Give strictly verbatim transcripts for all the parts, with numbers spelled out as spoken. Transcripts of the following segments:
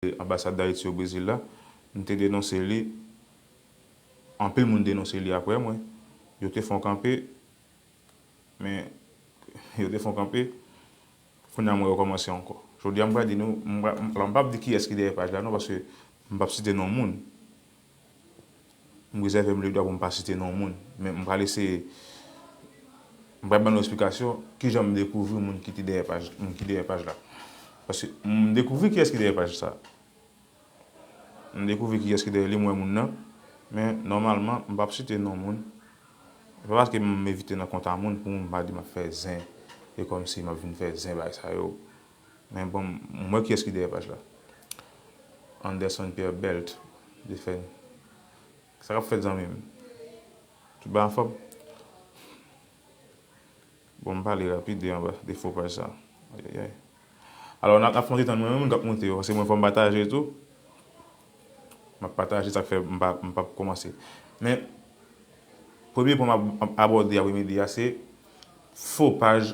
anbasad Dayiti o Brezil la. M te denonse li. Anpil moun denonse li apre mwen. Yo te fè yon kanpe, men yo te fè yon kanpe. Kounye a mwen rekòmanse ankò. Jodi a m pral di nou, m pral- m p ap di kiyès ki dèyè paj la non, paske m p ap site non moun. M rezève m ledwa pou m pa site non moun. Men m pral eseye, m pral ban nou eksplikasyon kijan m dekouvri moun ki te dèyè paj, moun ki dèyè paj la. Paske m dekouvri kiyès ki dèyè paj sa. M dekouvri kiyès ki dèyè li, m wè moun nan. Men nòmalman, m p ap site non moun. Se pa paske m envite nan kont a moun pou m pa di m ap fè zen. E kòmsi m ap vin fè zen bagay sa yo. Men bon, m wè kiyès ki dèyè paj la. Anderson Pierre Belt, Defèn. Sa k ap fèt, zanmi m? Tout bagay anfòm? Bon, m pale rapid de anba, de fo paj sa. Ayayay. Alò, n ap, n ap fè yon ti tann mwen menm, moun k ap monte yo, paske mwen fò m pataje tou. M ap pataje, sa k fè m pa, m p ap kòmanse. Men, premye pwen m ap, ap abòde apremidi a, se fo paj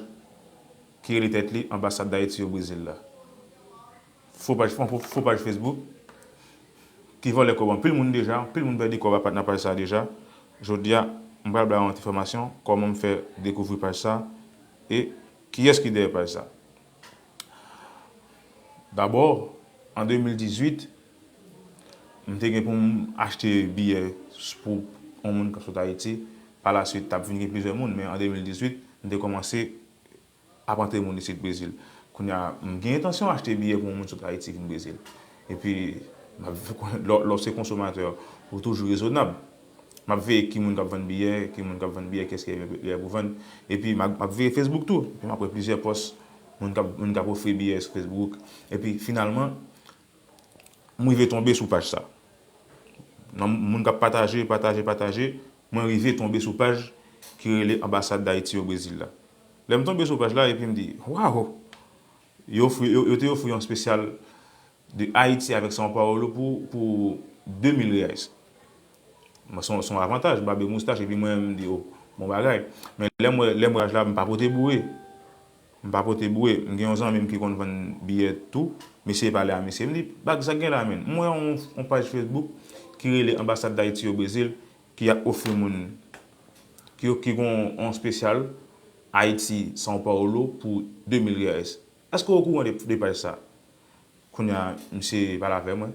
ki rele tèt li Anbasad Dayiti o Brezil la. Fo paj, fo, fo paj Facebook ki vòlè kòb anpil moun deja, anpil moun pèdi kòb apat nan paj sa deja. Jodi a, m pral ba yon ti enfòmasyon kòman m fè dekouvri paj sa e kiyès ki dèyè paj sa. Dabò, an de mil dizuit, m te gen pou m achte biyè pou yon moun k ap sot Ayiti. Pa la swit, t ap vin gen plizyè moun, men an de mil dizuit, m te kòmanse ap antre moun isit Brezil. Kounye a, m gen entansyon achte biyè pou yon moun sot Ayiti vin Brezil. Epi, m ap, lè, lè w se konsomatè, ou toujou rezonab. M ap veye ki moun k ap vann biyè, ki moun k ap vann biyè, kiyès ki gen biyè pou vann. Epi, m ap, m ap veye Facebook tou. Epi, m ap wè plizyè pòs, moun k ap, moun k ap ofri biyè sou Facebook. Epi, finalman, m rive tonbe sou paj sa. Nan moun k ap pataje, pataje, pataje, mwen rive tonbe sou paj ki rele Anbasad Dayiti o Brezil la. Lè m tonbe sou paj la, epi m di, waw! Yo ofri, yo, yo te ofri yon espesyal de Ayiti avèk São Paulo pou, pou de mil reais. Mwen, se yon, se yon avantaj, m pa byen moustach, epi mwen, m di, o, bon bagay. Men lè m wè, lè m wè paj la, m pa pote boure. M pa pote boure. M gen yon zanmi m ki konn vann biyè tou. M eseye pale a misye. M di, bag, sa k gen la, menn? M wè yon, yon paj Facebook ki rele Anbasad Dayiti o Brezil, ki ap ofri moun, ki, ki gon yon espesyal Ayiti, São Paulo pou de mil reais. Èske w okouran de, de paj sa? Kounye a, misye pale avè mwen.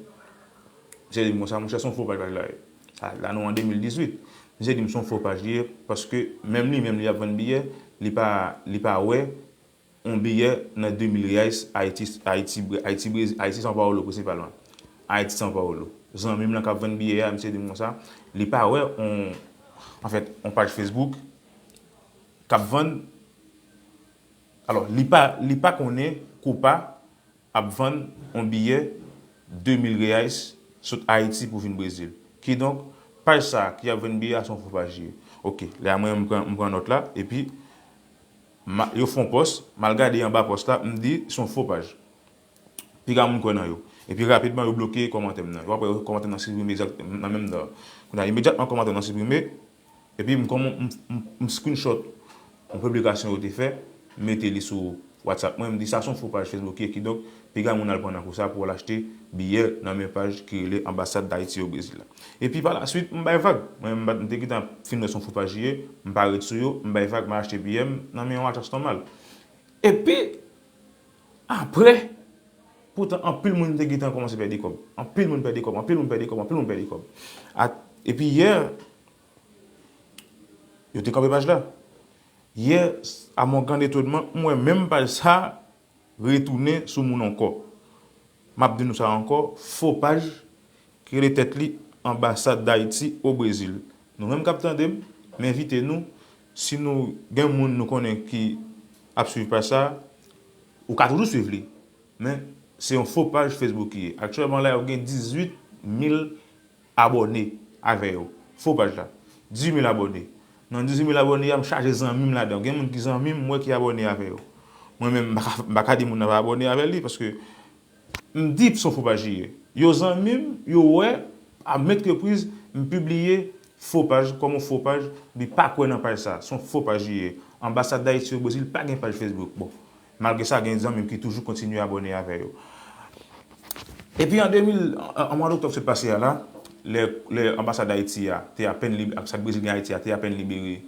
Misye di m konsa, monchè, se yon fo paj paj la ye. Sa, la nou an de mil dizuit. Misye di m se yon fo paj li ye, paske menm li menm li ap vann biyè, li pa, li pa wè yon biyè nan de mil reais Ayiti, Ayiti, Ayiti, Brezi-, Ayiti, São Paulo prensipalman. Ayiti, São Paulo. Zanmi m lan k ap vann biyè a, misye di m konsa, li pa wè yon, anfèt, yon paj Facebook k ap vann, alò, li pa, li pa konnen Copa ap vann yon biyè de mil reais sot Ayiti pou vin Brezil. Kidonk, paj sa ki ap vann biyè a se yon fo paj li ye. Oke, lè a mwen, m pran, m pran nòt la, epi m a, yo fè yon pòs, m al gade anba pòs la, m di se yon fo paj. Piga moun kwè nan yo. Epi rapidman, yo bloke kòmantè m nan. Yo ap wè kòmantè m nan siprime egzak-, nan menm tan. Kounye a, imedyatman kòmantè m nan siprime, epi m kòman m, m, m screenshot yon piblikasyon yo te fè, m mete li sou WhatsApp mwen, m di sa se yon fo paj Facebook ye, kidonk, piga moun al pran nan kou sa pou al achte biyè nan men paj ki rele Anbasad Dayiti o Brezil la. Epi pa la swit, m bay vag. Mwen, m, m te gentan fin wè se yon fo paj li ye, m pa ret sou yo, m bay vag, m al achte biyè m nan men yon ajans nòmal. Epi, apre, poutan anpil moun te gentan kòmanse pèdi kòb. Anpil moun pèdi kòb, anpil moun pèdi kòb, anpil moun pèdi kòb. A, epi yè, yo te kanpe paj la. Yè, à mon grand étonnement, m wè menm paj sa retounen sou moun ankò. M ap di nou sa ankò, fo paj ki rele tèt li Anbasad Dayiti o Brezil. Nou menm k ap tande m, m envite nou, si nou gen moun nou konnen ki ap swiv paj sa, ou ka toujou swiv li. Men, se yon fo paj Facebook li ye. Aktyèlman la, yo gen dizuit mil abòne avè yo. Fo paj la. Dizuit mil abòne. Nan dizuit mil abòne a, m chaje zanmi m ladan. Gen moun ki zanmi m, m wè ki abòne avè yo. Mwen menm, m pa ka, m pa ka di moun nan pa abòne avè li, paske m di se yon fo paj li ye. Yo zanmi m, yo wè, a maintes reprises, m pibliye fo paj, kòm yon fo paj, li pa kwè nan paj sa. Se yon fo paj li ye. Anbasad Dayiti o Brezil pa gen paj Facebook. Bon, malgre sa, gen zanmi m ki toujou kontinye abòne avè yo. Epi an de mil, an, an mwa doktòb sot pase a la, lè, lè anbasad Ayiti a te apèn lib-, anbasad Brezil gen Ayiti a te apèn libere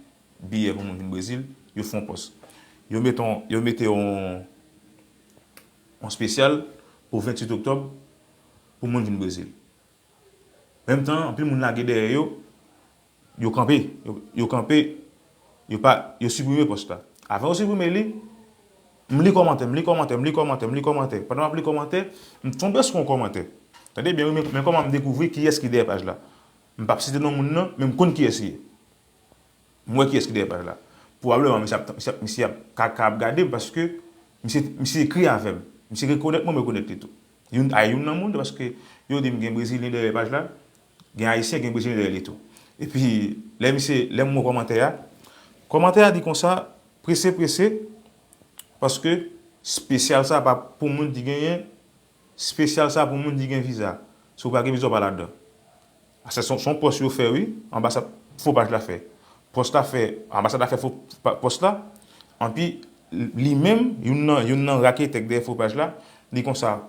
biyè pou moun vin Brezil, yo fè yon pòs. Yo mete yon, yo mete yon, yon espesyal pou venntuit oktòb pou moun vin Brezil. Menm tan, anpil moun lage dèyè yo, yo kanpe, yo, yo kanpe, yo pa, yo siprime pòs la. Avan yo siprime li, m li kòmantè, m li kòmantè, m li kòmantè, m li kòmantè. Pandan m ap li kòmantè, m tonbe sou yon kòmantè. Tande byen, wi, men, men kòman m dekouvri kiyès ki dèyè paj la. M p ap site non moun nan, men m konn kiyès li ye. M wè kiyès ki dèyè paj la. Pwobableman, misye ap, misye ap, misye ap ka, ka ap gade m paske misye, misye ekri avè m. Misye rekonèt mwen, mwen rekonèt li tou. Youn, a youn nan moun, paske yo di m gen Brezilyen dèyè paj la, gen Ayisyen, gen Brezilyen dèyè li tou. Epi, lè misye, lè m wè kòmantè a, kòmantè a di konsa, prese, prese, paske espesyal sa pa pou moun ki genyen, espesyal sa pou moun ki gen viza. Si w pa gen viza, w pa ladan. Paske se yon, se yon pòs yo fè, wi, anbasad, fo paj la fè. Pòs la fè, anbasad la fè fo pa-, pòs la. Anpi, li menm, youn nan, youn nan raketè k dèyè fo paj la, li konsa,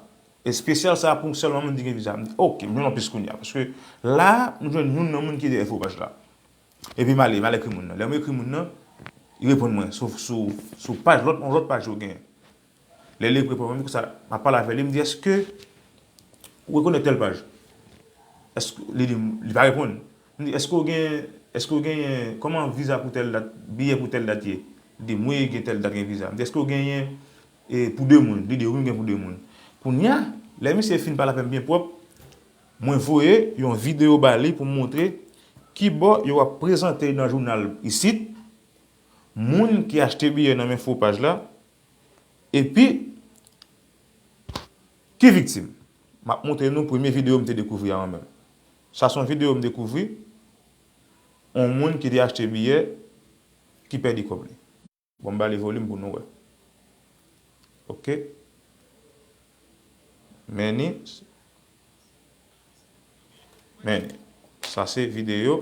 espesyal sa pou sèlman moun ki gen viza. M di, oke, m jwenn yon pis kounye a. Paske la, m jwenn youn nan moun ki dèyè fo paj la. Epi m ale, m al ekri moun nan. Lè m ekri moun nan, li reponn mwen sou, sou, sou paj, lòt, yon lòt paj yo genyen. Lè li reponn mwen, konsa, m ap pale avè li, m di, èske ou rekonèt tèl paj? Èske, li di, li pa reponn. M di, èske w gen, èske w genyen, kòman viza pou tèl dat, biyè pou tèl dat ye? Li di m, wi, gen tèl dat, gen viza. M di, èske w genyen, e, pou de moun? Li di, wi, m gen pou de moun. Kounye a, lè misye fin pale avè m byen pwòp, mwen voye yon videyo ba li pou m montre kibò yo ap prezante nan jounal isit, moun ki achte biyè nan men fo paj la, epi ki viktim. M ap montre nou premye videyo m te dekouvri a mwen menm. Sa se yon videyo m dekouvri, yon moun ki te achte biyè, ki pèdi kòb li. Bon, m ba li volim pou nou wè. Oke. Men ni. Men ni. Sa se videyo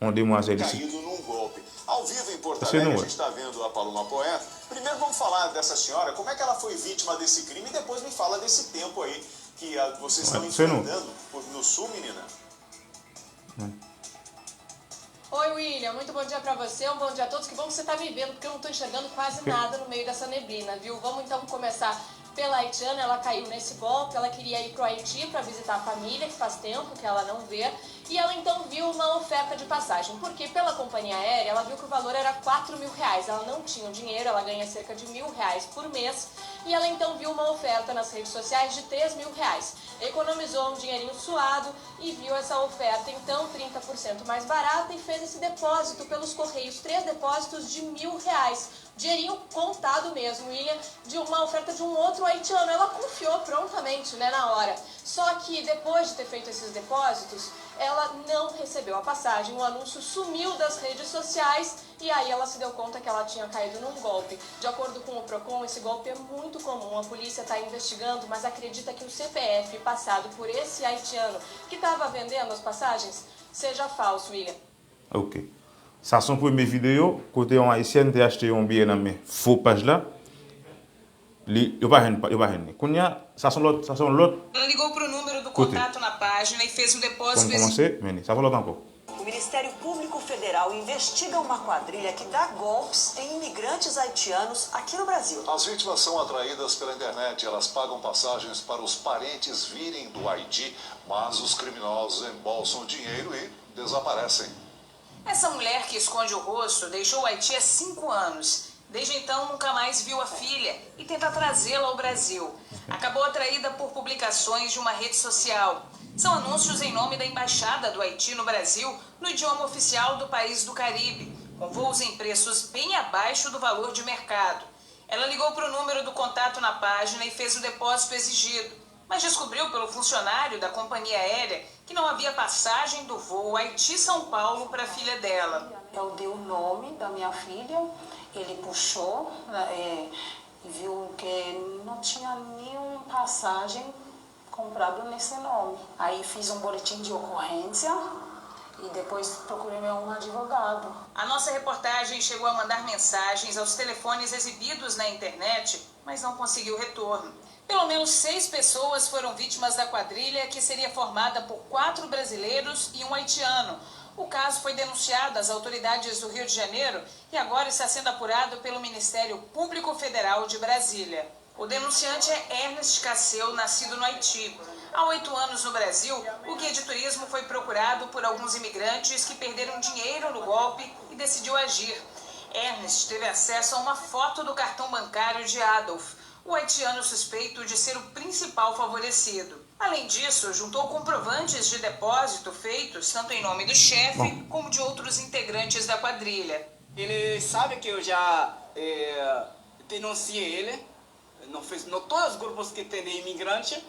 yon demwazèl isit. Caído num golpe. Ao vivo em Porto Alegre, a gente está vendo a Paloma Poeta. Primeiro vamos falar dessa senhora, como é que ela foi vítima desse crime, e depois me fala desse tempo aí que ah, vocês estão enfrentando por, no sul, menina. Oi, William, muito bom dia para você, um bom dia a todos. Que bom que você está me vendo, porque eu não estou enxergando quase nada no meio dessa neblina, viu? Vamos então começar pela haitiana. Ela caiu nesse golpe, ela queria ir para o Haiti para visitar a família, que faz tempo que ela não vê. E ela então viu uma oferta de passagem, porque pela companhia aérea ela viu que o valor era quatro mil reais. Ela não tinha o dinheiro, ela ganha cerca de mil reais por mês. E ela então viu uma oferta nas redes sociais de três mil reais. Economizou um dinheirinho suado e viu essa oferta então trinta por cento mais barata e fez esse depósito pelos correios, três depósitos de mil reais. Dinheirinho contado mesmo, William, de uma oferta de um outro haitiano. Ela confiou prontamente, né, na hora. Só que depois de ter feito esses depósitos, ela não recebeu a passagem, o anúncio sumiu das redes sociais e aí ela se deu conta que ela tinha caído num golpe. De acordo com o Procon, esse golpe é muito comum. A polícia está investigando, mas acredita que o C P F passado por esse haitiano que estava vendendo as passagens seja falso, William. Ok. Sa se yon premye videyo kote yon ayisyèn te achte yon biyè nan men fo paj la. Li, yo pa jwenn, yo pa jwenn li. Kounye a, sa se yon lòt, sa se yon lòt. Ela ligou pro número do contato na página e fez o depósito. Kòm kòmanse, men li. Sa se yon lòt ankò. O Ministério Público Federal investiga uma quadrilha que dá golpes em imigrantes haitianos aqui no Brasil. As vítimas são atraídas pela internet. Elas pagam passagens para os parentes virem do Haiti, mas os criminosos embolsam o dinheiro e desaparecem. Essa mulher que esconde o rosto deixou o Haiti há cinco anos. Desde então, nunca mais viu a filha e tenta trazê-la ao Brasil. Acabou atraída por publicações de uma rede social. São anúncios em nome da Embaixada do Haiti no Brasil, no idioma oficial do país do Caribe, com voos em preços bem abaixo do valor de mercado. Ela ligou para o número do contato na página e fez o depósito exigido, mas descobriu pelo funcionário da companhia aérea que não havia passagem do voo Haiti-São Paulo para a filha dela. Eu dei o nome da minha filha, ele puxou é, e viu que não tinha nenhuma passagem comprado nesse nome. Aí fiz um boletim de ocorrência e depois procurei um advogado. A nossa reportagem chegou a mandar mensagens aos telefones exibidos na internet, mas não conseguiu retorno. Pelo menos seis pessoas foram vítimas da quadrilha, que seria formada por quatro brasileiros e um haitiano. O caso foi denunciado às autoridades do Rio de Janeiro e agora está sendo apurado pelo Ministério Público Federal de Brasília. O denunciante é Ernest Casseu, nascido no Haiti. Há oito anos no Brasil, o guia de turismo foi procurado por alguns imigrantes que perderam dinheiro no golpe e decidiu agir. Ernest teve acesso a uma foto do cartão bancário de Adolf, o haitiano suspeito de ser o principal favorecido. Além disso, juntou comprovantes de depósito feitos tanto em nome do chefe como de outros integrantes da quadrilha. Ele sabe que eu já eh, denunciei ele no, no todos os grupos que tem de imigrante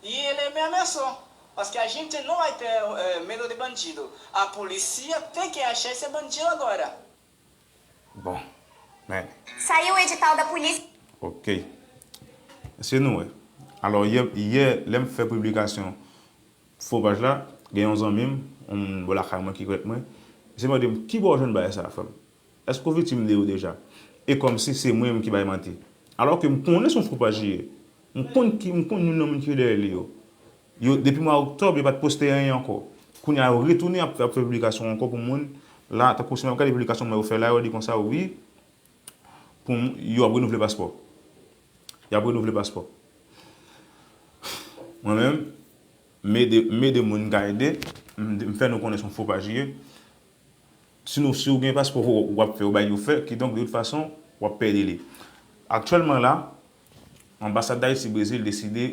e ele me ameaçou. Paske a gente não vai ter eh, medo de bandido. A polícia tem que achar esse bandido agora. Bon, men. Saiu o edital da polícia. Ok. Se nou wè. Alò, yè, yè lè m fè piblikasyon fo paj la, gen yon zanmi m, yon moun bò lakay mwen ki konèt mwen, misye mande m, ki bò w jwenn bagay sa, frè m? Èske w viktim de yo deja? E kòmsi se mwen menm ki bay manti. Alò ke m konnen se yon fo paj li ye. M konn ki, m konn youn nan moun ki dèyè li yo. Yo, depi mwa oktòb, yo pa t poste anyen ankò. Kounye a, yo retounen ap, ap fè piblikasyon ankò pou moun. La, tankou si m ap gade piblikasyon mwen yo fè la, yo di konsa, wi, pou m, yo ap renouvle paspò. Y ap renouvle paspò. Mwen menm, m ede, m ede moun m ka ede, m, m fè nou konnen se yon fo paj li ye. Si nou, si w gen paspò w ap fè, w bay yo fè, kidonk de tout fason, w ap pèdi li. Aktyèlman la, anbasad Dayiti Brezil deside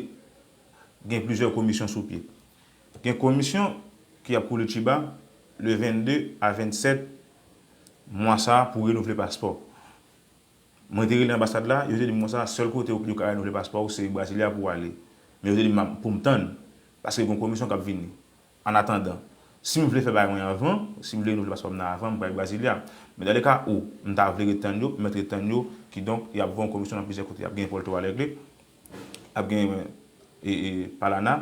gen plizyè komisyon sou pye. Gen komisyon ki ap Curitiba le vennde a vennsèt mwa sa a pou renouvle paspò. Mwen te rele anbasad la, yo te di m konsa, sèl kote yo ka renouvle paspò w se Brasilia pou w ale. Men yo te di m pou m tann, paske gen yon komisyon k ap vini. Annatandan, si m vle fè bagay mwen anvan, si m vle renouvle paspò m nan avan, m pral Brasilia. Men dans le cas où m ta vle ret tann yo, m mèt ret tann yo, kidonk y ap voye yon komisyon nan plizyè kote. Y ap gen Porto Alegre, y ap gen e, e, Paraná,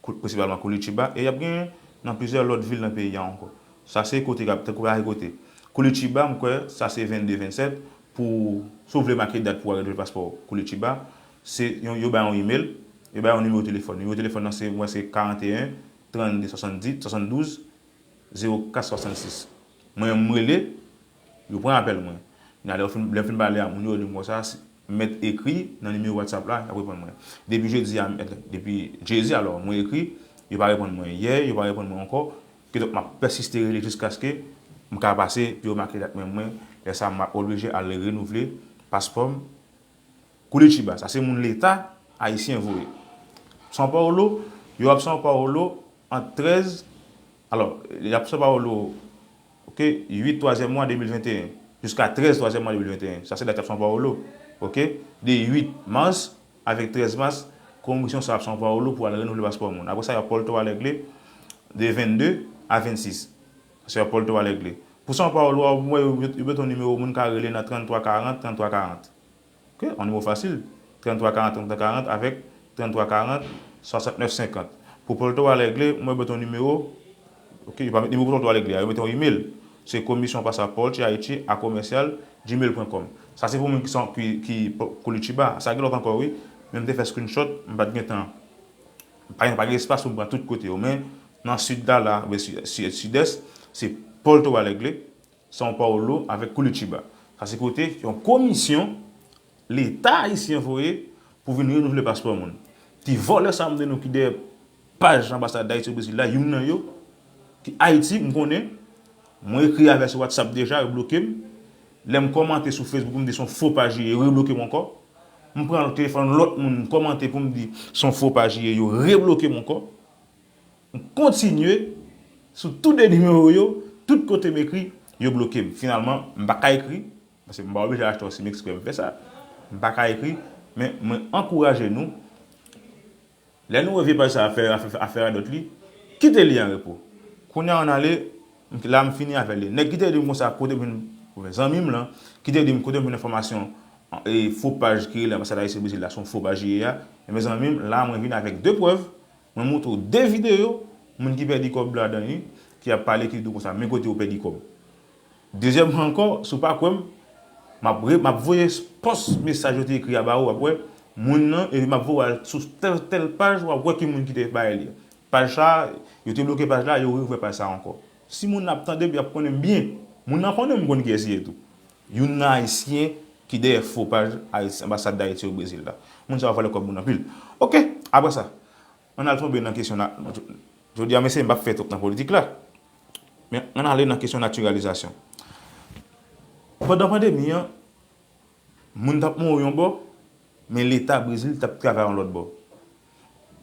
kou- prensipalman Curitiba, e y ap gen nan plizyè lòt vil nan peyi a ankò. Sa se kote k ap, tankou bagay kote. Curitiba, m kwè, sa se vennde, vennsèt, pou, si w vle make dat pou w al renouvle paspò Curitiba, se, yon, yo bay yon email, yo bay yon nimewo telefòn. Nimewo telefòn nan se, mwen se karanteyen, trannde, swasanndouz, zewo kat swasannsis. Mwen, m rele, yo pran apèl mwen. Kounye a, lè yo fin, lè m fin pale a moun yo, yo di m konsa, si, m mèt ekri nan nimewo WhatsApp la, y ap reponn mwen. Depi jedi a, m, depi jedi alò, mwen ekri, yo pa reponn mwen yè, yo pa reponn mwen ankò. Kidonk, m ap pèsiste rele jiskaske m ka pase pou yo make dat mwen, mwen, lè sa a, m ap oblije al renouvle paspò m Curitiba, sa se moun Leta ayisyen voye. São Paulo, yo ap São Paulo ant trèz, alò, y ap São Paulo, ok, uit twazyèm mwa de mil venteyen, jiska trèz twazyèm mwa de mil venteyen. Sa se dat y ap São Paulo, ok? De uit mas avèk trèz mas, komisyon sa ap São Paulo pou al renouvle paspò moun. Apre sa, y ap Porto Alegre de vennde a vennsis. Sa se y ap Porto Alegre. Pou São Paulo, w ap wè yo, yo mete yon nimewo moun ka rele nan tranntwa karant, tranntwa karant. Ok, yon nimewo fasil, tranntwa karant, tranntwa karant avèk tranntwa karant, swasantnèf senkant. Pou Porto Alegre, mwen mete yon nimewo, ok, yo pa met nimewo pou Porto Alegre a, yo mete yon email. Se komisyon pasaporte Haiti a commercial gmail point com. Sa se pou moun ki, ki, ki Curitiba. Sa gen lòt ankò, wi. Men m te fè screenshot, m pa t gen tan. Pa gen, pa gen espas pou m pran tout kote yo. Men nan sid la, la, oubyen sid, sid, sidès, se Porto Alegre, São Paulo avèk Curitiba. Sa se kote yon komisyon Leta ayisyen voye pou vin renouvle paspò moun. Ti vòlè sa m di nou ki dèyè paj anbasad Dayiti o Brezil la, youn nan yo, ki Ayiti, m konnen, mwen ekri avè sou WhatsApp deja, yo bloke m. Lè m kòmante sou Facebook, m di se yon fo paj li ye, yo rebloke m ankò. M pran telefòn lòt moun, m kòmante pou m di se yon fo paj li ye, yo rebloke m ankò. M kontinye sou tou de nimewo yo, tout kote m ekri, yo bloke m. Finalman, m pa ka ekri, paske m pa oblije achte yon sim eksprè m fè sa. M pa ka ekri, men mwen ankouraje nou, lè nou wè vye paj sa ap fè, ap fè, ap fè radòt li, kite li an repo. Kounye a ann ale, m, la m fini avè li. Nèg ki te di m konsa, kote m jwenn, oubyen zanmi m lan, ki te di m kote m jwenn enfòmasyon, e, fo paj ki rele Anbasad Ayisyen Brezil la, se yon fo paj li ye a, ebyen zanmi m, la mwen vin avèk de prèv, mwen montre w de videyo, moun ki pèdi kòb ladan li, ki ap pale, ki di w konsa, men kote yo pèdi kòb. Dezyèmman ankò, si w pa kwè m, m ap re, m ap voye pòs mesaj yo te ekri a ba ou, w ap wè, moun nan, epi m ap voye w al sou tèl, tèl paj, w ap wè ki moun ki te bay li. Paj sa, yo te bloke paj la, yo reouvè paj sa ankò. Si moun nan ap tande m, y ap konnen m byen. Moun nan konnen m, konn kiyès li ye tou. Youn nan Ayisyen ki dèyè fo paj Ayiti, anbasad Dayiti o Brezil la. Moun sa yo vòlè kòb moun anpil. Oke, apre sa, ann al tonbe nan kesyon la. Jodi a, mesye, m p ap fè twòp nan politik la. Men, ann ale nan kesyon natiralizasyon. Pandan pandemi an, moun t ap mouri yon bò, men Leta Brezil t ap travay yon lòt bò.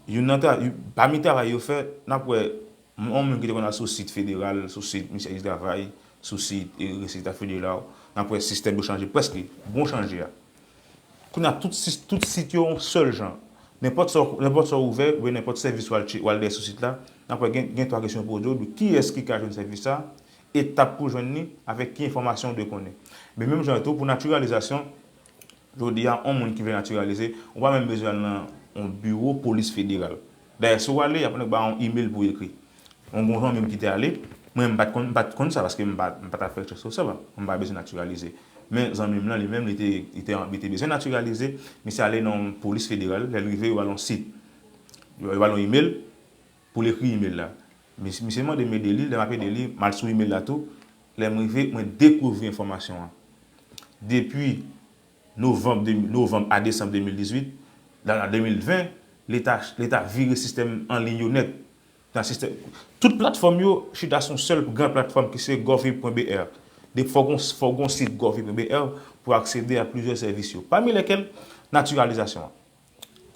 Youn nan tra, pami travay yo fè, n ap wè yon moun ki te konn al sou sit federal, sou sit Ministè di Travay, sou sit e, Resita Federal, n ap wè sistèm yo chanje prèske, bon chanje a. Kounye a, tout, sis- tout sit yo yon sèl jan. Nenpòt sa, nenpòt sa w ouvè, oubyen nenpòt sèvis w al tche- w al dèyè sou sit la, n ap wè gen, gen twa kesyon poze w, kiyès ki ka jwenn sèvis sa, etap pou jwenn li, avèk ki enfòmasyon w dwe konnen. Men menm jan tou, pou natiralizasyon, jodi a, yon moun ki vle natiralize, ou pa menm bezwen al nan yon biwo polis federal. Dayè, si w ale, y ap ba w yon imèl pou w ekri. Yon bon zanmi m ki te ale, mwen, m pa t konn, m pa t konn sa, paske m pa, m pa t ap fè rechèch sou sa, m pa bezwen natiralize. Men zanmi m lan, li menm, li te, li te, li te bezwen natiralize, misye ale nan yon polis federal, lè l rive, yo ba l yon sit. Yo, yo ba l yon imèl, pou l ekri imèl la. Mis- Misye mande m ede li, lè m ap ede li, m al sou imèl la tou. Lè m rive, mwen dekouvri enfòmasyon an. Depi novanm, de- novanm a desanm de mil dizuit, la, la de mil ven, Leta, Leta vire sistèm an liy yo nèt. Nan sistèm, tout platfòm yo chita sou yon sèl gran platfòm ki se gov pwen B R. De fò gon, fò gon sit gov pwen B R pou aksede a plizyè sèvis yo. Pami lèkèl, natiralizasyon an.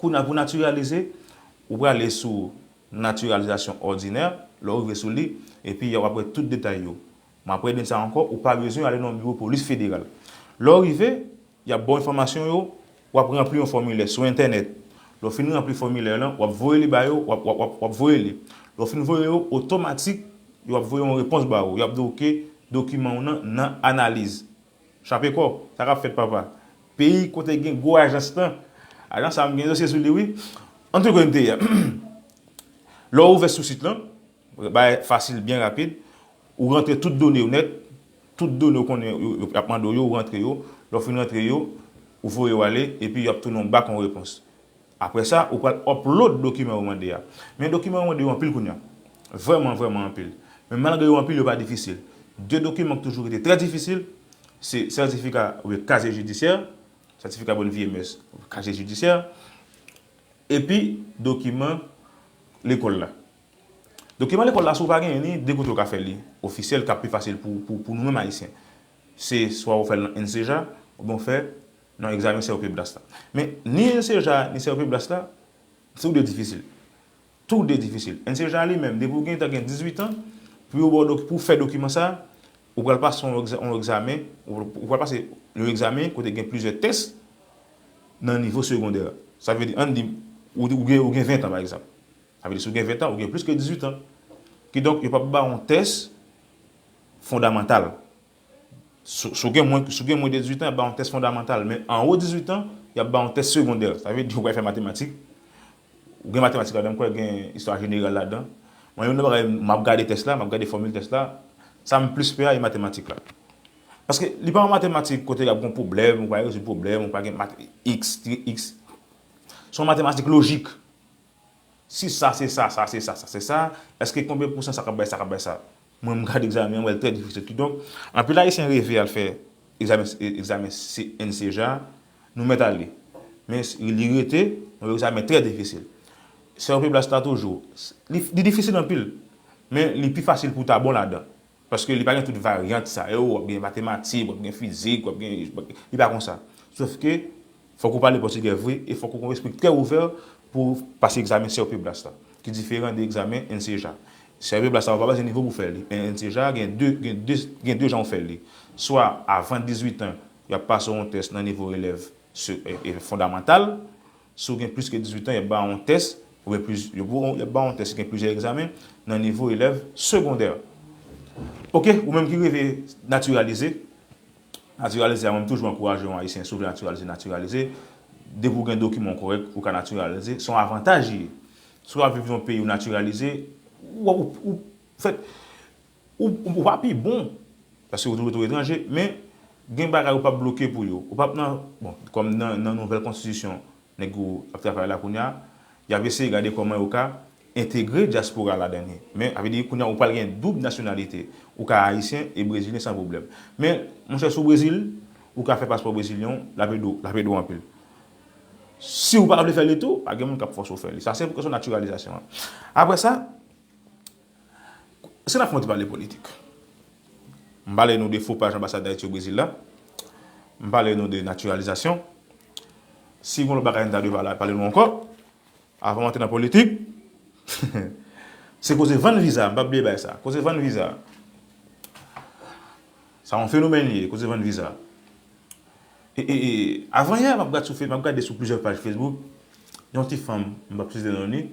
Kounye a, pou natiralize, ou prale sou natiralizasyon òdinè, lè w rive sou li, epi w ap wè tout detay yo. Men apre de sa ankò, ou pa bezwen ale nan yon biwo polis federal. Lè w rive, y ap ba w enfòmasyon yo, w ap ranpli yon fòmilè sou entènèt. Lè w fin ranpli fòmilè lan, w ap voye li ba yo, w ap, w ap, w ap, w ap voye li. Lè w fin voye yo, otomatik, yo ap voye yon repons ba ou. Y ap di w, oke, dokiman w nan, nan analiz. Chape kò w, sa k ap fèt, papa? Peyi kote gen gwo ajans lan. Ajans sa, m gen dosye sou li, wi. Ann tou kote m te ye a. Lè w ouvè sou sit lan, bagay fasil, byen rapid. Ou rantre tout done w nèt, tout done w konnen yo, yo, y ap mande w yo, ou rantre yo. Lè w fin rantre yo, ou voye yo ale, epi y ap tounen w bak yon repons. Apre sa, ou pral upload dokiman yo mande a. Men dokiman yo mande yo anpil kounye a. Vrèman, vrèman anpil. Men malgre yo anpil, yo pa difisil. De dokiman ki toujou rete trè difisil, se sètifika oubyen kazye jidisyè, sètifika bòn vye mès, kazye jidisyè, epi dokiman lekòl la. Dokiman lekòl la, si w pa genyen li, de kote w ka fè li ofisyèl, k ap pi fasil pou, pou, pou nou menm Ayisyen. Se swa w fè l nan N C J A, oubyen w fè nan egzamen C R P Blas la. Men ni N C J A, ni C R P Blas la, tou de difisil. Tou de difisil. N C J A li menm, depi w gentan gen dizuit an, pou yo ba w doki- pou w fè dokiman sa, ou pral pase yon egza- yon egzamen, ou, ou pral pase yon egzamen kote gen plizyè tès nan nivo segondè. Sa vle di, ann di, ou, ou gen, ou gen ven an, pa egzanp. Sa vle di, si w gen ven an, ou gen plis ke dizuit an. Kidonk, yo p ap ba w yon tès fondamantal. Si, si w gen mwen, si w gen mwen de dizuit an, y ap ba w yon tès fondamantal. Men anwo dizuit an, y ap ba w yon tès segondè. Sa vle di, ou pral fè matematik. Ou gen matematik ladan, m kwè gen istwa jeneral ladan. Mwen, youn nan bagay, m ap gade tès la, m ap gade fòmil tès la. Sa m plis pè a, e matematik la. Paske li pa yon matematik kote y ap gen pwoblèm, ou pa rezoud pwoblèm, ou pa gen mat- x, tire x. Se yon matematik lojik. Si sa se sa, sa se sa, sa se sa, èske konbyen pousan sa k ap bay sa, k ap bay sa? Mwen, m gade egzamen an, m wè l trè difisil. Kidonk, anpil Ayisyen reve al fè egzamen, egzamen N C J A, nou mèt ale. Men li rete yon egzamen trè difisil. C R P Blas la toujou, li, li difisil anpil, men li pi fasil pou w ta bon ladan. Paske li pa gen tout varyant sa yo, w ap gen matematik, w ap gen fizik, w ap gen, li pa konsa. Sòf ke fòk ou pale pòtigè vre e fòk ou gen yon lespri trè ouvè pou w pase egzamen C R P Blas la, ki diferan de egzamen N C J A. C R P Blas la, ou pa bezwen nivo pou w fè li. Men N C J A gen de, gen de, gen de jan w fè li. Swa avan dizuit an, y ap pase w yon tès nan nivo elèv se- e- e fondamantal, si w gen plis ke dizuit an, y ap ba w yon tès, oubyen plis, yo pou, y ap ba w yon tès ki gen plizyè egzamen nan nivo elèv segondè. Oke, ou menm ki reve natiralize, natiralize a, mwen, m toujou ankouraje yon Ayisyen, si w vle natiralize, natiralize. Depi w gen dokiman w kòrèk, ou ka natiralize. Se yon avantaj li ye. Si w ap viv yon peyi, ou natiralize, ou, ou, ou, fèt, ou, ou pa pi bon, paske ou toujou tou etranje, men gen bagay ou p ap bloke pou yo. Ou p ap nan, bon, kòm nan, nan nouvèl konstitisyon, nèg yo ap travay la kounye a, y ap eseye gade kòman yo ka entegre dyaspora ladan li. Men, sa vle di, kounye a, ou pral gen doub nasyonalite. Ou ka ayisyen e brezilyen san pwoblèm. Men, monchè, si w Brezil, ou ka fè paspò brezilyen w, l ap ede w, l ap ede w anpil. Si w pa vle fè li tou, pa gen moun k ap fòse w fè li. Sa se pou kesyon natiralizasyon an. Apre sa, si n ap fè yon ti pale politik, m pale nou de fo paj anbasad Dayiti o Brezil la, m pale nou de natiralizasyon. Si gen lòt bagay n ta dwe pale, pale nou ankò, avan m antre nan politik, se koze vann viza, m p ap bliye bay sa. Koze vann viza. Sa yon fenomèn li ye, koze vann viza. E, e, e, avan yè, m ap gade sou Fe-, m ap gade sou plizyè paj Facebook, yon ti fanm, m p ap site non li,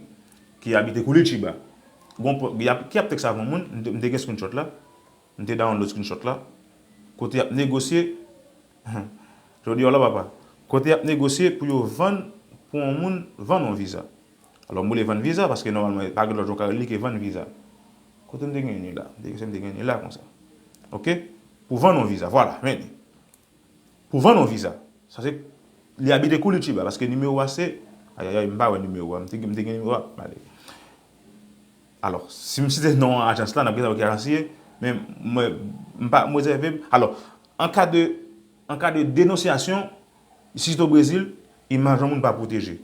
ki abite Curitiba. Gon po-, ki ap, ki ap tèks avè yon moun, m te, m te gen screenshot la, m te download screenshot la, kote y ap negosye, jodi a la papa, kote y ap negosye pou yo vann, pou yon moun vann yon viza. Alò, m rele vann viza, paske nòmalman, pa gen lòt jan w ka rele li ke vann viza. Kote m te gen li la? M te, m te gen li la konsa. Oke? Pou vann yon viza. Vwala, men li. Pou vann yon viza. Sa se, li abite Curitiba, paske nimewo a se, ayayay, m pa wè nimewo a. M te, m te gen nimewo a, m ale. Alò, si m site non ajans la, n ap gen sa ki ajans li ye, men mwen, m pa, m rezève m. Alò, an ka de, an ka de denonsyasyon, isit o Brezil, imaj yon moun pa pwoteje.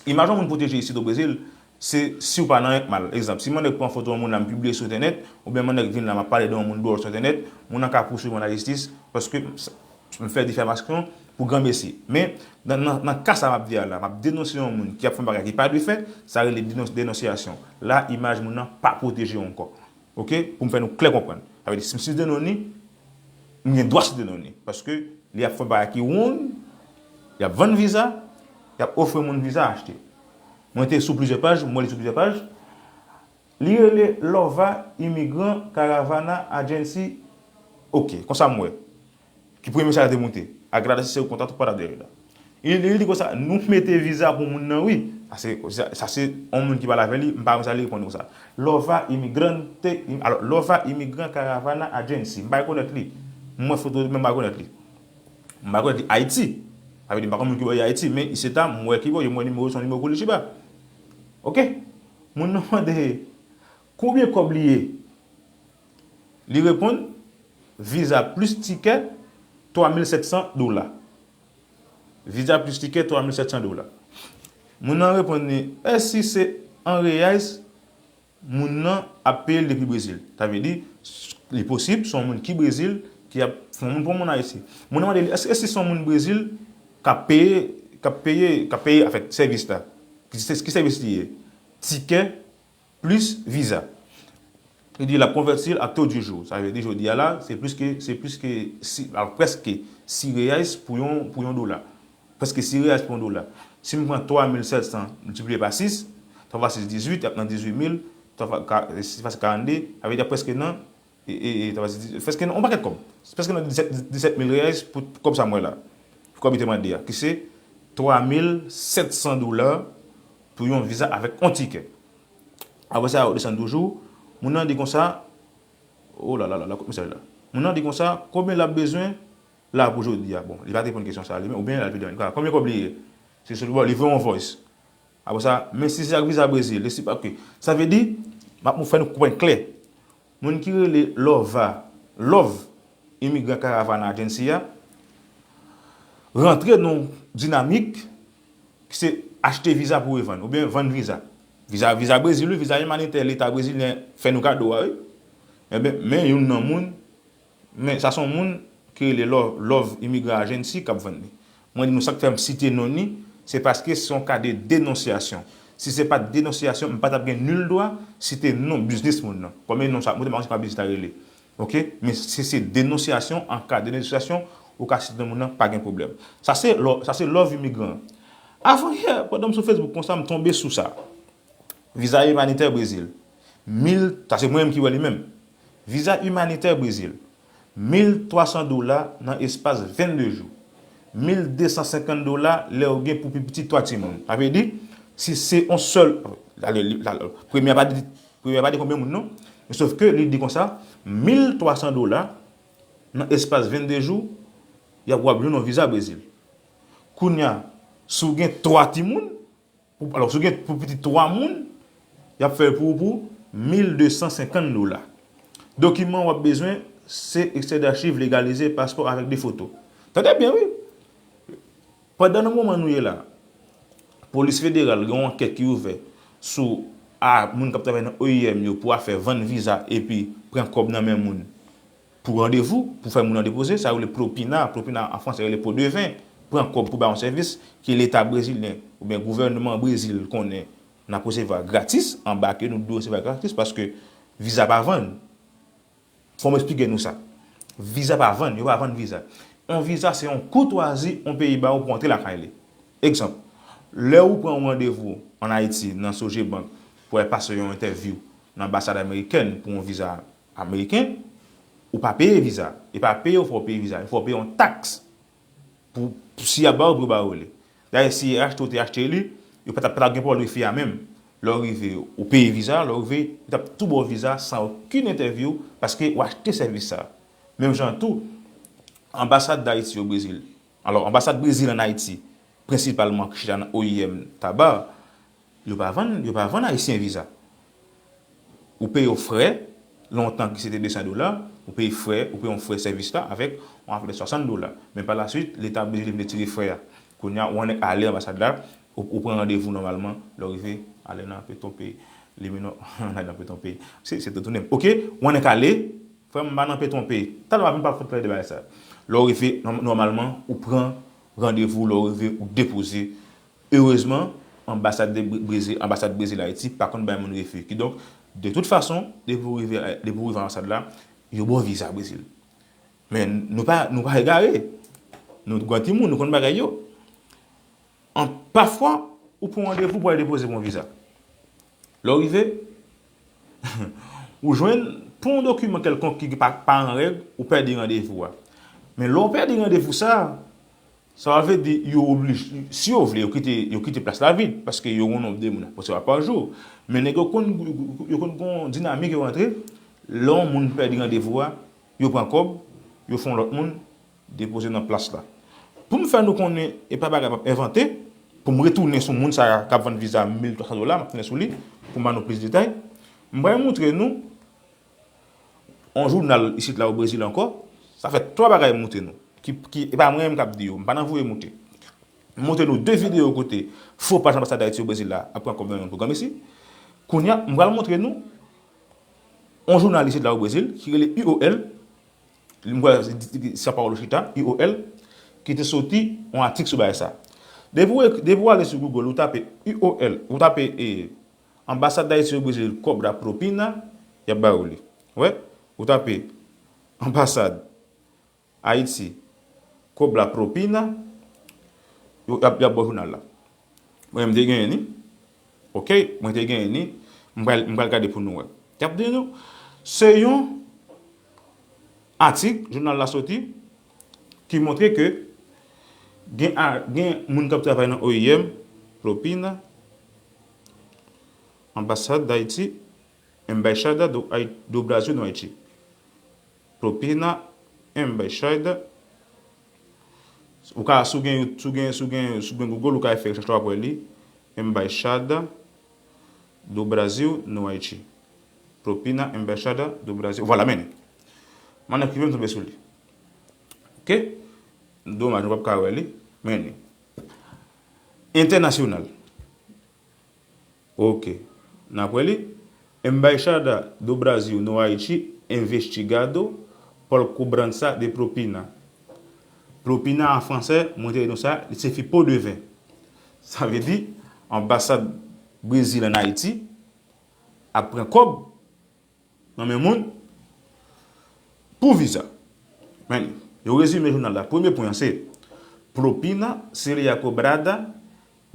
Imaj yon moun pwoteje isit o Brezil, se si w pa nan yon mal. Egzanp, si mwen nèk pran foto yon moun la, m pibliye sou entènèt, oubyen mwen nèk vin la, m ap pale de yon moun dwòl sou entènèt, moun nan ka pouswiv mwen lajistis, paske m, m fè difamasyon pou granmesi. Men, nan, nan, nan ka sa m ap di a la, m ap denonse yon moun ki ap fè yon bagay ki pa dwe fèt, sa rele denons-, denonsyasyon. La, imaj moun nan pa pwoteje ankò. Oke? Pou m fè nou klè konprann. Sa vle di, si m site non li, m gen dwa site non li. Paske li ap fè bagay ki wrong, li ap vann viza, li ap ofri moun viza achte. Mwen te sou plizyè paj, mwen li sou plizyè paj. Li rele Lova Immigrant Caravana Agency. Oke, konsa m wè. Ki premye mesaj la te moute. Agradece seu contato para débida. Li, li, li di konsa, nou mete viza pou moun nan, wi. Sa se, sa, sa se yon moun ki pale avè li, m pa renmen sa li reponn konsa. Lova Imigrante, im-, alò, Lova Immigrant Caravana Agency. M pa rekonèt li. M wè foto li, men m pa rekonèt li. M pa rekonèt li Ayiti. Sa vle di, m pa konn moun ki bò Ayiti, men isit la, m wè ki bò, m wè nimewo, se yon nimewo Curitiba. Oke? Moun nan mande, konbyen kòb li ye? Li reponn, viza plis tikè, twa mil sèt san dola. Viza plis tikè, twa mil sèt san dola. Moun nan reponn li, èske se an reyais moun nan ap peye l depi Brezil? Sa vle di, li posib, se yon moun ki Brezil, ki ap, se yon moun pou moun Ayiti. Moun nan mande li, èske, èske se yon moun Brezil k ap peye, k ap peye, k ap peye, anfèt, sèvis la? Ki, ki sèvis li ye? Tikè, plis viza. Li di l ap konvèti l a taux du jour. Sa vle di jodi a la, se plis ke, se plis ke si, alò, prèske sis reais pou yon, pou yon dola. Prèske sis reais pou yon dola. Si m pran twa mil sèt san miltipliye pa sis, twa fwa sis dizuit, y ap nan dizuit mil, twa fwa ka-, sis fwa sis karannde, sa vle di y ap prèske nan, e, e, e, twa fwa sis dizuit, prèske nan yon pakèt kòb. Prèske nan disèt, disèt mil reais pou kòb sa m wè la. Pou kòb li te mande a, ki se twa mil sèt san dola pou yon viza avèk yon tikè. Apre sa, yo desann toujou. Moun nan di konsa, oh la la la la, kout mesaj la. Moun nan di konsa, konbyen l ap bezwen la pou jodi a? Bon, li pa te reponn kesyon sa a li menm, oubyen l al pi devan. Konbyen kòb li ye? Se sou, bon, li voye yon voice. Apre sa, men si se ak viza Brezil, li si pa, oke. Sa vle di, m ap fè nou konprann klè. Moun ki rele Lova, Love Immigrant Caravana Agency a, rantre nan yon dinamik ki se achte viza pou revann, oubyen vann viza. Viza, viza Brezil, wi, viza imanitè Leta brezilyen fè nou kado a, wi. Enben, men youn nan moun, men sa se yon moun ki rele Love, Love Immigrant Agency k ap vann li. Mwen di nou sa k fè m site non li, se paske se yon ka de denonsyasyon. Si se pa t denonsyasyon, m pa t ap gen nil dwa site non biznis moun nan. Kòm e non sa, mwen te pa konn se pa biznis la rele. Oke? Men si se denonsyasyon, an ka de denonsyasyon, ou ka site non moun nan, pa gen pwoblèm. Sa se lò-, sa se Love Immigrant. Avan yè, pandan m sou Facebook konsa, m tonbe sou sa. Viza imanitè Brezil. Mil, sa se mwen menm ki wè li menm. Viza imanitè Brezil. Mil twa san dola nan espas vennde jou. Mil de san senkant dola lè w gen pou pi piti twa timoun. Sa vle di, si se yon sèl, ale, li, la, premye a pa di, premye a pa di konbyen moun non. Men sof ke li di konsa, mil twa san dola nan espas vennde jou, y ap w ap jwenn yon viza Brezil. Kounye a, Si w gen twa timoun, pou, alò, si w gen pou pitit twa moun, y ap fè l pou ou pou mil de san senkant dola. Dokiman w ap bezwen, se ekstrè dachiv legalize, paspò avèk de foto. Tande byen, wi. Pandan nan moman nou ye la, polis federal gen yon ankèt ki ouvè sou a moun k ap travay nan O I M yo pou afè vann viza epi pran kòb nan men moun pou randevou, pou fè moun nan depoze, sa yo rele propina, propina an fransè rele po de ven, pran kòb pou bay yon sèvis ke leta brezilyen oubyen gouvènman Brezil konnen n ap resevwa gratis, anbake nou dwe resevwa gratis paske viza pa vann. Fò m eksplike nou sa. Viza pa vann, yo pa vann viza. Yon viza se yon koutwazi yon peyi ba ou pou antre lakay li. Egzanp, lè ou pran yon randevou ann Ayiti nan Sogebank pou al pase yon entèvyou nan anbasad amerikèn pou yon viza ameriken, ou pa peye viza. E pa peye ou fè w peye viza, fò w peye yon taks pou, pou si y ap ba ou, pou yo ba ou li. Dayè, si achte ou te achte li, yo pa t ap, pa t ap gen pwoblèm refi a menm. Lè w rive, ou peye viza, lè w rive, yo t ap tou ba w viza san okenn entèvyou, paske w achte sèvis sa. Menm jan tou, anbasad Dayiti o Brezil. Alò, anbasad Brezil ann Ayiti, prensipalman ki chita nan O I M Taba, yo pa vann, yo pa vann Ayisyen viza. Ou peye yon frè, lontan ki se te de san dola, ou peye frè, ou peye yon frè sèvis la avèk yon afè de swasant dola. Men pa la swit, leta Brezil vin retire frè a. Kounye a, ou annik ale anbasad la, ou, ou pran randevou nòmalman, lè w rive, ale nan Petwonpe, limino, ale nan Petwonpe. Se, se te tounen. Oke, ou annik ale, frè m, m pa nan Petwonpe. Talè w ap vin pa fòt pale de bagay sa. Lè w rive, nò-, nòmalman, ou pran randevou, lè w rive, ou depoze. Erezman, anbasad de Bre-, Brezil, anbasad Brezil Ayiti pa konn bay moun refi. Kidonk, de tout fason, depi w rive, depi w rive anbasad la, yo ba w viza Brezil. Men nou pa, nou pa egare. Nou gran timoun, nou konn bagay yo. An, pafwa, ou pran randevou pou al depoze pou yon viza. Lè w rive, ou jwenn pou yon dokiman kèlkonk ki pa, pa an règ, ou pèdi randevou a. Men lè w pèdi randevou sa, sa vle di yo oblije, si yo vle, yo kite, yo kite plas la vid, paske yo gen yon nonb de moun y ap resevwa pa jou. Men nèg yo konn, yo konn gen yon dinamik yo rantre, lè yon moun pèdi randevou a, yo pran kòb, yo fè yon lòt moun depoze nan plas la. Pou m fè nou konnen, e pa bagay m ap envante, pou m retounen sou moun sa a k ap vann viza mil twa san dola, m ap tounen sou li, pou m ba nou plis detay. M pral montre nou yon jounal isit la o Brezil ankò. Sa fè twa bagay m montre nou. Ki, ki, e pa mwen menm k ap di yo, m pa nan voye moute. M montre nou de videyo kote fo paj anbasad Dayiti o Brezil la ap pran kòb nan yon pwogram isi. Kounye a, m pral montre nou yon jounal isit la o Brezil ki rele U O L, m kwè se, se pawòl ou chita, U O L, ki te soti yon atik sou bagay sa. Depi w ek-, depi w ale sou Google, ou tape U O L, ou tape, e, anbasad Dayiti o Brezil, kòb la propina, y ap ba ou li. Wè, ou tape anbasad Ayiti, kòb la propina, yo, y ap, y ap ba w jounal la. Mwen, m te genyen ni. Oke, mwen te genyen ni. M pral, m pral gade pou nou wè. Y ap di nou, se yon atik, jounal la soti, ki montre ke gen a, gen moun k ap travay nan O I M, propina, anbasad Dayiti, Embaixada do, Ai-, do Brasil no Haiti. Propina, Embaixada. Ou ka, si w gen, si w gen, si w gen, si w gen Google, ou ka fè rechèch la, w ap wè li. Embaixada do Brasil no Haiti. Propina, Embaixada do Brasil. Vwala, men li. Mann ekriven m tonbe sou li. Oke? Domaj, nou p ap ka wè li. Men li. Entènasyonal. Ok. N ap wè li. Embaixada do Brasil no Haiti investigado por cobrança de propina. Propina an fransè, mwen te di nou sa, li sifi po de ven. Sa vle di, anbasad Brezil ann Ayiti ap pran kòb nan men moun pou viza. Men, yo rezime jounal la. Premye pwen an se, propina seria cobrada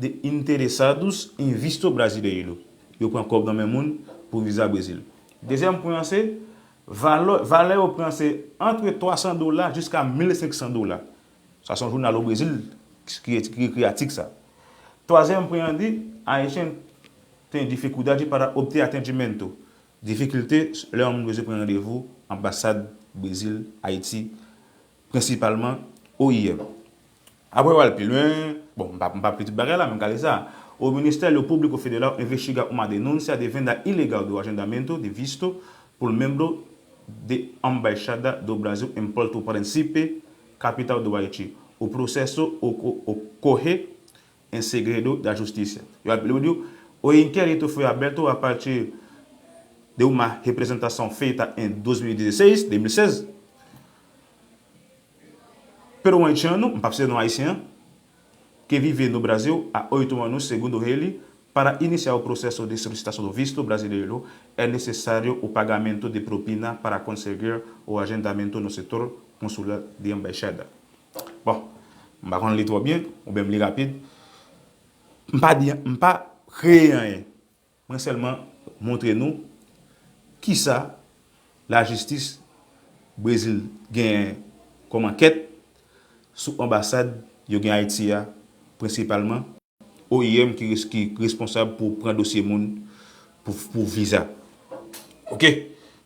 de interessados em visto brasileiro. Yo pran kòb nan men moun pou viza Brezil. Dezyèm pwen an se, valè, valè yo pran se antre twa san dola jiska mil senk san dola. Sa se yon jounal o Brezil ki, ki ekri atik sa. Twazyèm pwen an di, Haitian tem dificuldade para obter atendimento. Difikilte lè yon moun bezwen pran randevou anbasad Brezil, Ayiti, prensipalman O I M. Apre w al pi lwen, Bon, m pa, m pa ap li tout bagay la, men gade sa. O Ministério Público Federal investiga uma denúncia de venda ilegal do agendamento de visto por membro de Embaixada do Brasil em Porto Príncipe, capital do Haiti. O processo oco- ocorre em segredo da justiça. Yo ap li di, o inquérito foi aberto a partir de uma representação feita em dois mil e dezesseis, dois mil e seis, por um haitiano, m p ap site non ayisyen an, que vive no Brasil há oito anos, segundo ele, para iniciar o processo de solicitação do visto brasileiro, é necessário o pagamento de propina para conseguir o agendamento no setor consular de embaixada. Bon, m pa konn li twò byen, oubyen m li rapid. M pa di, m pa kreye anyen. Mwen sèlman montre nou kisa lajistis Brezil genyen kòm ankèt sou anbasad yo gen Ayiti a, prensipalman O I M ki res- ki responsab pou pran dosye moun pou, pou viza. Oke?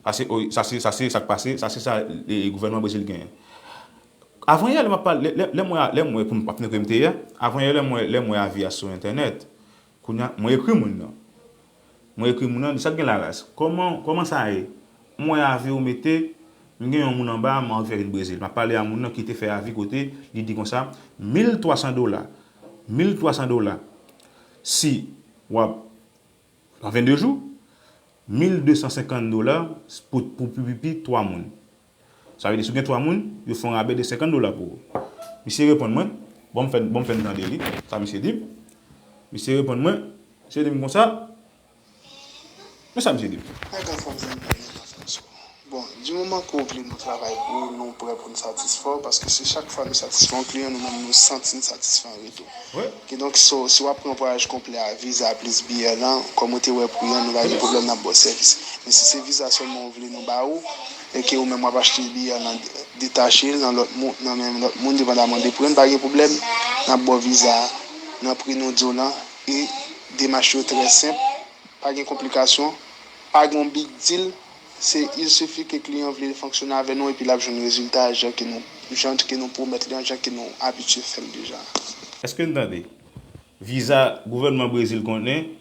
Sa se, sa se, sa se sa k pase, sa se sa e, gouvènman Brezil genyen. Avanyè, lè m ap pale, lè, lè, lè m wè, lè m wè pou m pa fini kote m te ye a, avanyè, lè m wè, lè m wè avi a sou entènèt, kounye a, mwen ekri moun nan. Mwen ekri moun nan, di sa k gen la ras. Kòman, kòman sa ye? Mwen avi ou mete, m gen yon moun anba, m anvi fè vin Brezil. M ap pale a moun nan ki te fè avi kote, li di konsa, mil twa san dola. Mil twa san dola. Si w ap, nan vennde jou, mil de san senkant dola pou, pou pi, pi, pi twa moun. Sa vle di, si w gen twa moun, yo fè yon rabè de senkant dola pou ou. Misye reponn mwen, bon, m fè, bon, m fè n tande li, sa misye di m. Misye reponn mwen, misye di m konsa, men sa misye di m. Nèg anfòm, zanmi pa gen anfòm sou. Bon, di moman ke w vle nou travay pou ou, nou prè pou n satisfè w, paske se chak fwa nou satisfè yon kliyan, nou menm nou santi n satisfè an retou. Wi. Kidonk, so, si w ap pran vwayaj konplè a, viza plis biyè lan, kòm ou te wè pri an, nou pa gen pwoblèm, n ap ba w sèvis. Men si se viza sèlman w vle nou ba ou, e ke ou menm w ap achte biyè lan detache l nan lòt moun, nan men lòt moun, depandaman de pri an, pa gen pwoblèm, n ap ba w viza a nan pri nou di w lan, e demach yo trè senp, pa gen konplikasyon, pa gen yon big deal, se il suffit ke kliyan vle fonksyone avè nou epi l ap jwenn rezilta jan ke nou, jan ke nou pwomèt li an, jan ke nou abitye fè l deja. Èske n tande? Viza gouvènman Brezil konnen,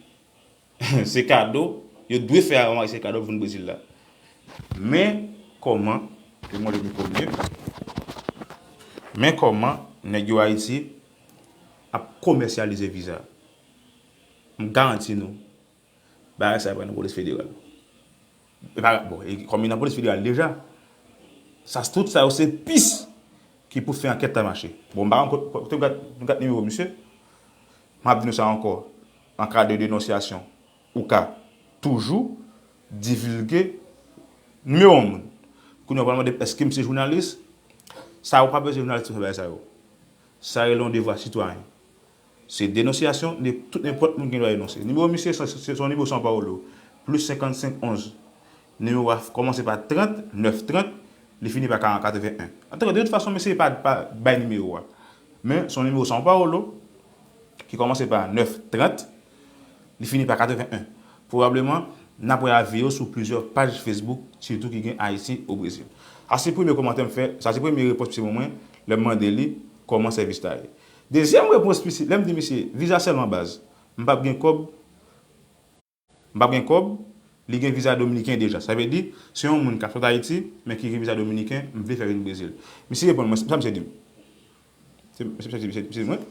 se kado, yo dwe fè a se kado pou vin Brezil la. Men kòman, yo mande mikwo m byen, men kòman nèg yo Ayiti ap komèsyalize viza? M garanti nou, bagay sa yo pral nan polis federal. E pa, bon, e kòm li nan polis federal deja, sa, tout sa yo se pis ki pou fè ankèt la mache. Bon, m pa konn kote, kote nou gat, nou gat nimewo misye. M ap di nou sa ankò, an ka de denonsyasyon, ou ka toujou divilge nimewo yon moun. Kounye a, w pral mande m èske m se jounalis? Sa, ou pa bezwen jounalis pou fè bagay sa yo. Sa rele yon devwa sitwayen. Se denonsyasyon, ne- tout nenpòt moun gen dwa denonse. Nimewo misye, se se- se yon nimewo São Paulo, plis senkannsenk onz. Nimewo a kòmanse pa trant, nèf trant, li fini pa katreven en. Antanke, de tout fason, mesye pa, pa bay nimewo a. Men, se yon nimewo São Paulo ki kòmanse pa nèf trant, li fini pa katreven en. Pwobableman, n ap wè avi yo sou plizyè paj Facebook, sitou ki gen Ayisyen o Brezil. Sa se premye kòmantè m fè, sa se premye repons misye ban mwen, lè m mande li kòman sèvis la ye. Dezyèm repons misye, lè m di misye, viza sèlman baz, m p ap gen kòb, m p ap gen kòb, li gen viza dominiken deja. Sa vle di, se yon moun k ap sot Ayiti, men ki gen viza dominiken, m vle fè vin Brezil. Misye reponn mwen, sa misye di m. Se, se, se, se, se mwen.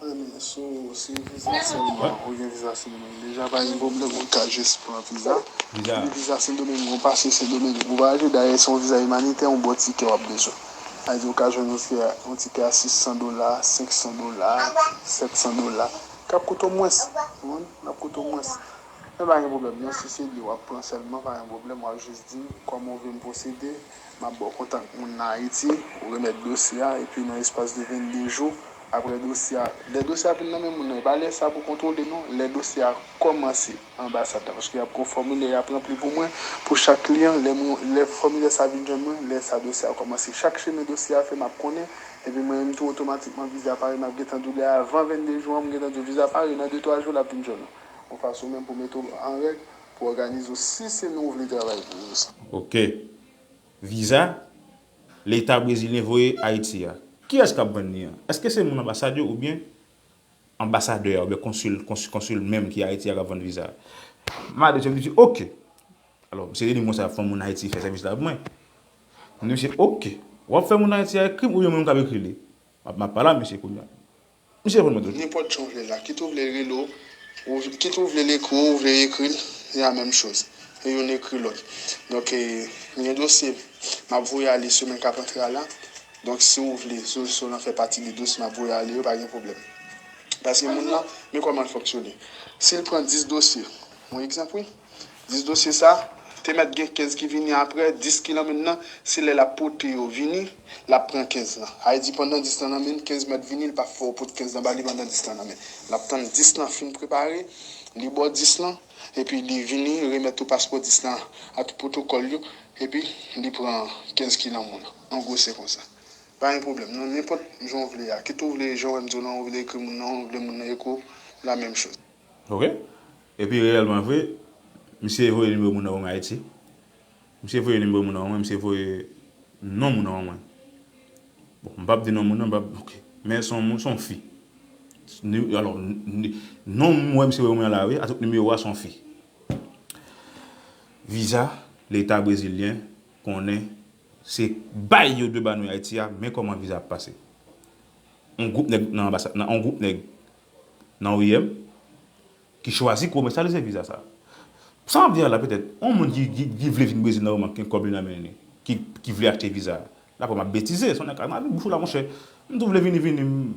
Mezanmi, si w, si viza sèlman, ou gen viza Sendomeng deja, pa gen pwoblèm, ou ka jis pran viza. Viza. Epi viza Sendomeng, ou pase Sendomeng, ou vwayaje, dayè se yon viza imanitè, yon bon tikè w ap bezwen. Sa vle di ou ka jwenn yon tikè, yon tikè a sis san dola, senk san dola, sèt san dola. K ap koute w mwens, w konprann? L ap koute w mwens. Men pa gen pwoblèm non, si se li w ap pran sèlman, pa gen pwoblèm, w ap jis di m kòman w vle m pwosede, m ap ba w kontak moun nan Ayiti, ou remèt dosye a, epi nan espas de vennde jou, apre dosye a, lè dosye a vin nan men moun nan, e pa lè sa pou kontwole non, lè dosye a kòmanse anbasad la, paske y ap gen yon fòmilè y ap ranpli pou mwen, pou chak kliyan, lè mwen, lè fòmilè sa vin jwenn mwen, lè sa dosye a kòmanse, chak chemen dosye a fè m ap konnen, epi mwen menm tou otomatikman viza pare, m ap gentan di w lè avan vennde jou an, m gentan di w viza pare, nan de twa jou l ap vin jwenn ou. Yon fason menm pou mete w an règ, pou òganize w si se nou w vle travay pou yo. Ok. Viza Leta brezilyen voye Ayiti a. Kiyès k ap vann li an? Èske se moun anbasad yo oubyen anbasadè a oubyen konsil, konsil, konsil menm ki Ayiti a k ap vann viza. M ale, misye di, "Ok." Alò, misye te di m konsa, "Fò moun Ayiti fè sèvis la pou mwen." M di misye, "Ok, w ap fè moun Ayiti a ekri m oubyen mwen m k ap ekri li?" M ap, m ap pale a misye kounye a. Misye reponn mwen tou. Nenpòt jan w vle la, kit ou vle rele w, ou, kit ou vle l ekri w, ou vle ekri l, se la menm choz. E youn ekri lòt. Donk, e, m gen dosye, m ap voye ale semèn k ap antre a la. Donk, si w vle, si w, si w nan fè pati de dosye m ap voye ale yo, pa gen pwoblèm. Paske moun nan, men kòman l fonksyone. Si l pran dis dosye, yon egzanp, wi. Dis dosye sa, te mèt gen kenz ki vini apre, dis ki nan men l nan, se lè l ap pote yo vini, l ap pran kenz lan. Sa vle di pandan dis lan nan men l, kenz mèt vini, l p ap fè w pot kenz lan ba li pandan dis lan nan men l. L ap tann dis lan fin prepare, li ba w dis lan, epi li vini, remèt ou paspò dis lan ak tout pwotokòl yo, epi li pran kenz ki nan men w lan. An gwo, se konsa. Pa gen pwoblèm, non, nenpòt jan w vle a. Kit ou vle, jan w wè m di w lan, ou vle ekri moun nan, ou vle moun nan ekri w, la menm choz. Ok. Epi reyèlman vre, misye voye nimewo moun nan ban mwen Ayiti. Misye voye nimewo moun nan ban mwen, misye voye non moun nan ban mwen. Bon, m p ap di non moun nan, m p ap, ok. Men se yon moun, se yon fi. Ni, alò, ni, non m wè misye voye mwen la, wi, atout nimewo a se yon fi. Viza, Leta brezilyen konnen se bay yo dwe ba nou Ayiti a, men kòman viza ap pase. On gwoup nèg nan anbasad, nan on gwoup nèg nan O I M ki chwazi komèsyalize viza sa. Sa m ap di a la, petèt, on moun ki, ki, ki vle vin Brezil nan moman ki gen kòb li nan men li, ki, ki vle achte viza, la pou m ap betize, se yon nèg ka mare bouch ou la, monchè. M tou vle vini, vini, m,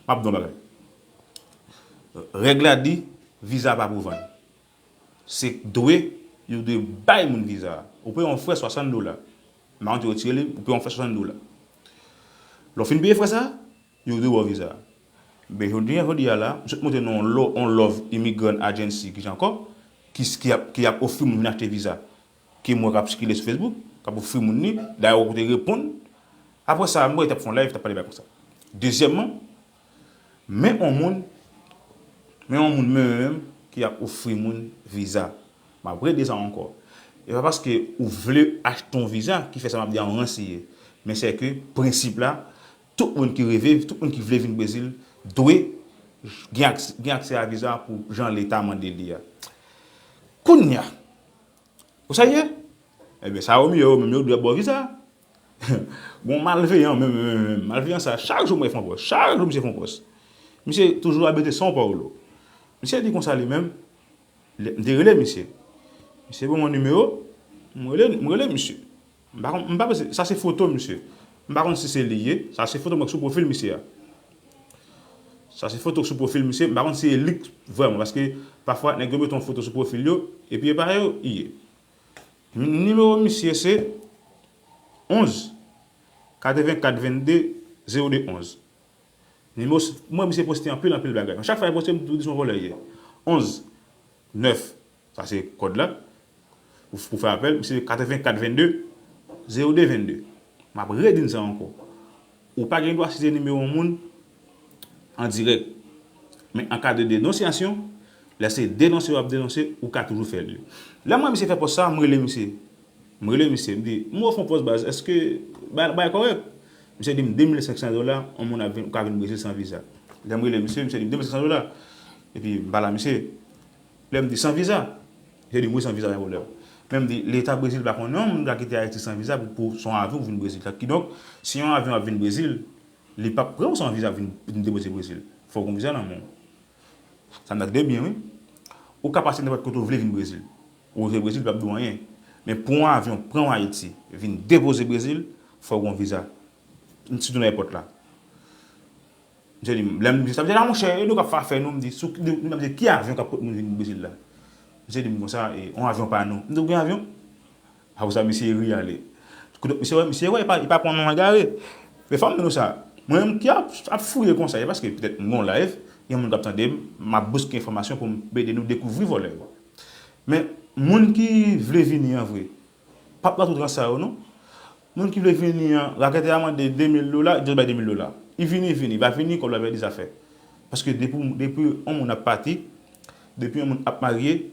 m ap di yon bagay. Règ la di, viza pa pou vann. Se dwe, yo dwe bay moun viza a. Ou peye yon frè swasant dola. M pa konn si yo retire li, ou peye yon frè swasant dola. Lè w fin peye frè sa, yo dwe ba w viza a. Men jodi a, jodi a la, m sot monte nan yon lo-, yon Love Immigrant Agency, ki jan ankò, ki, ki ap, ki ap ofri moun vin achte viza. Ke m wè k ap sikile sou Facebook, k ap ofri moun li, dayè ou te reponn. Apre sa, m wè li t ap fè yon live, t ap pale bagay konsa. Dezyèmman, men yon moun, men yon moun menm, menm ki ap ofri moun viza. M ap redi sa ankò. E pa paske ou vle achte yon viza ki fè sa m ap di a yon rans li ye. Men se ke prensip la, tout moun ki reve, tout moun ki vle vin Brezil, dwe gen aksè, gen aksè a viza pou jan Leta mande li a. Kounye a, Ou sa ye? Ebyen, sa yo menm yo, menm yo dwe ba w viza. Bon, malveyan, menm, menm, menm, malveyan sa, chak jou mwen fè yon pòs, chak jou misye fè yon pòs. Misye toujou abite São Paulo. Misye di konsa li menm, lè, m te rele misye. Misye ban mwen nimewo, m rele, m rele misye. M pa konn, m pa panse, sa se foto misye. M pa konn si se li ye, sa se foto mwen sou pwofil misye a. Sa se foto k sou pwofil misye, m pa konn si e li k vrèman, paske pafwa nèg yo mete yon foto sou pwofil yo, epi e pa yo i ye. Nimewo misye se onz, katrevenkat vennde, zewo de onz. Nimewo, mwen, misye poste anpil, anpil bagay. Chak fwa li poste, m toujou di se yon vòlè li ye. Onz, nèf, sa se kòd la. Pou, pou fè apèl, misye katrevenkat vennde, zewo de vennde. M ap redi n sa ankò. Ou pa gen dwa site nimewo yon moun an dirèk. Men an ka de denonsyasyon, lè se denonse w ap denonse, ou ka toujou fè l. Lè m wè misye fè pòs sa, m rele misye. M rele misye, m di, "M wè w fè yon pòs baz, èske bagay, bagay kòrèk?" Misye di m, "De mil senk san dola, yon moun ap vin, ou ka vin Brezil san viza." Lè m rele misye, misye di m, "De mil senk san dola?" Epi m pale a misye. Lè m di, "San viza?" Misye di m, "Wi, san viza, pa gen pwoblèm." Men m di, "Leta Brezil pa konnen yon moun ka kite Ayiti san viza pou, pou se yon avyon pou vin Brezil. Kidonk, si yon avyon ap vin Brezil, li p ap pran w san viza pou vin, pou vin depoze Brezil. Fò w gen yon viza nan men w." Sa m tande byen, wi. Ou ka pase nenpòt kote w vle vin Brezil. Ou rive Brezil, yo p ap di w anyen. Men pou yon avyon pran w Ayiti, vin depoze Brezil, fò w gen yon viza. Sitou nan èpòt la. Misye di m, lè m di sa, misye di, "A, monchè, e nou k ap fè afè nou?" M di, "Sou ki, nou, nou ap di ki avyon k ap pote moun vin Brezil la?" Misye di m konsa, "E, yon avyon pa nou." M di, "Ou gen avyon?" Apre sa, misye ri ale. Kote misye wè, misye wè, li pa, li pa pran non egare. Men fò m di nou sa, mwen menm ki ap, ap fouye konsa, e paske petèt m gon live, gen moun k ap tande m, m ap bouske enfòmasyon pou m ede nou dekouvri vòlè yo. Men, moun ki vle vini an vre, p ap nan tout rans sa yo, non. Moun ki vle vini an, raketè a mande de mil dola, just bay de mil dola. Li vini, li vini, li pa vini, kòb la pèdi zafè. Paske depi, depi yon moun ap pati, depi yon moun ap marye,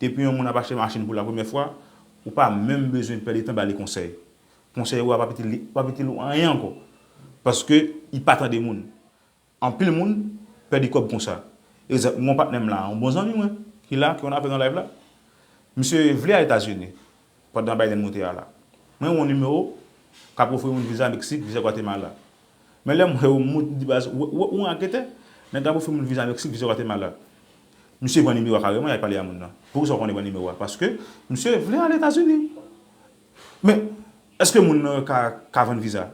depi yon moun ap achte machin pou la premyè fwa, ou pa menm bezwen pèdi tan ba li konsèy. Konsèy ou a p ap itil li, p ap itil ou anyen ankò. Paske li pa tande moun. Anpil moun, pèdi kòb konsa. Egzanp, mwen patnè m la, yon bon zanmi mwen, ki la, ki konn apèl nan live la. Misye vle al Etazini, pandan Biden monte a la. Mwen, yon nimewo k ap ofri moun viza Meksik, viza Gwatemala. Men lè m wè yon moun di baz, ou, ou, ou anrete, nèg la ofri moun viza Meksik, viza Gwatemala. Misye pran nimewo a kareman, y al pale a moun nan. Poukisa w konnen pran nimewo a? Paske misye vle al Etazini. Men, èske moun nan ka, ka vann viza?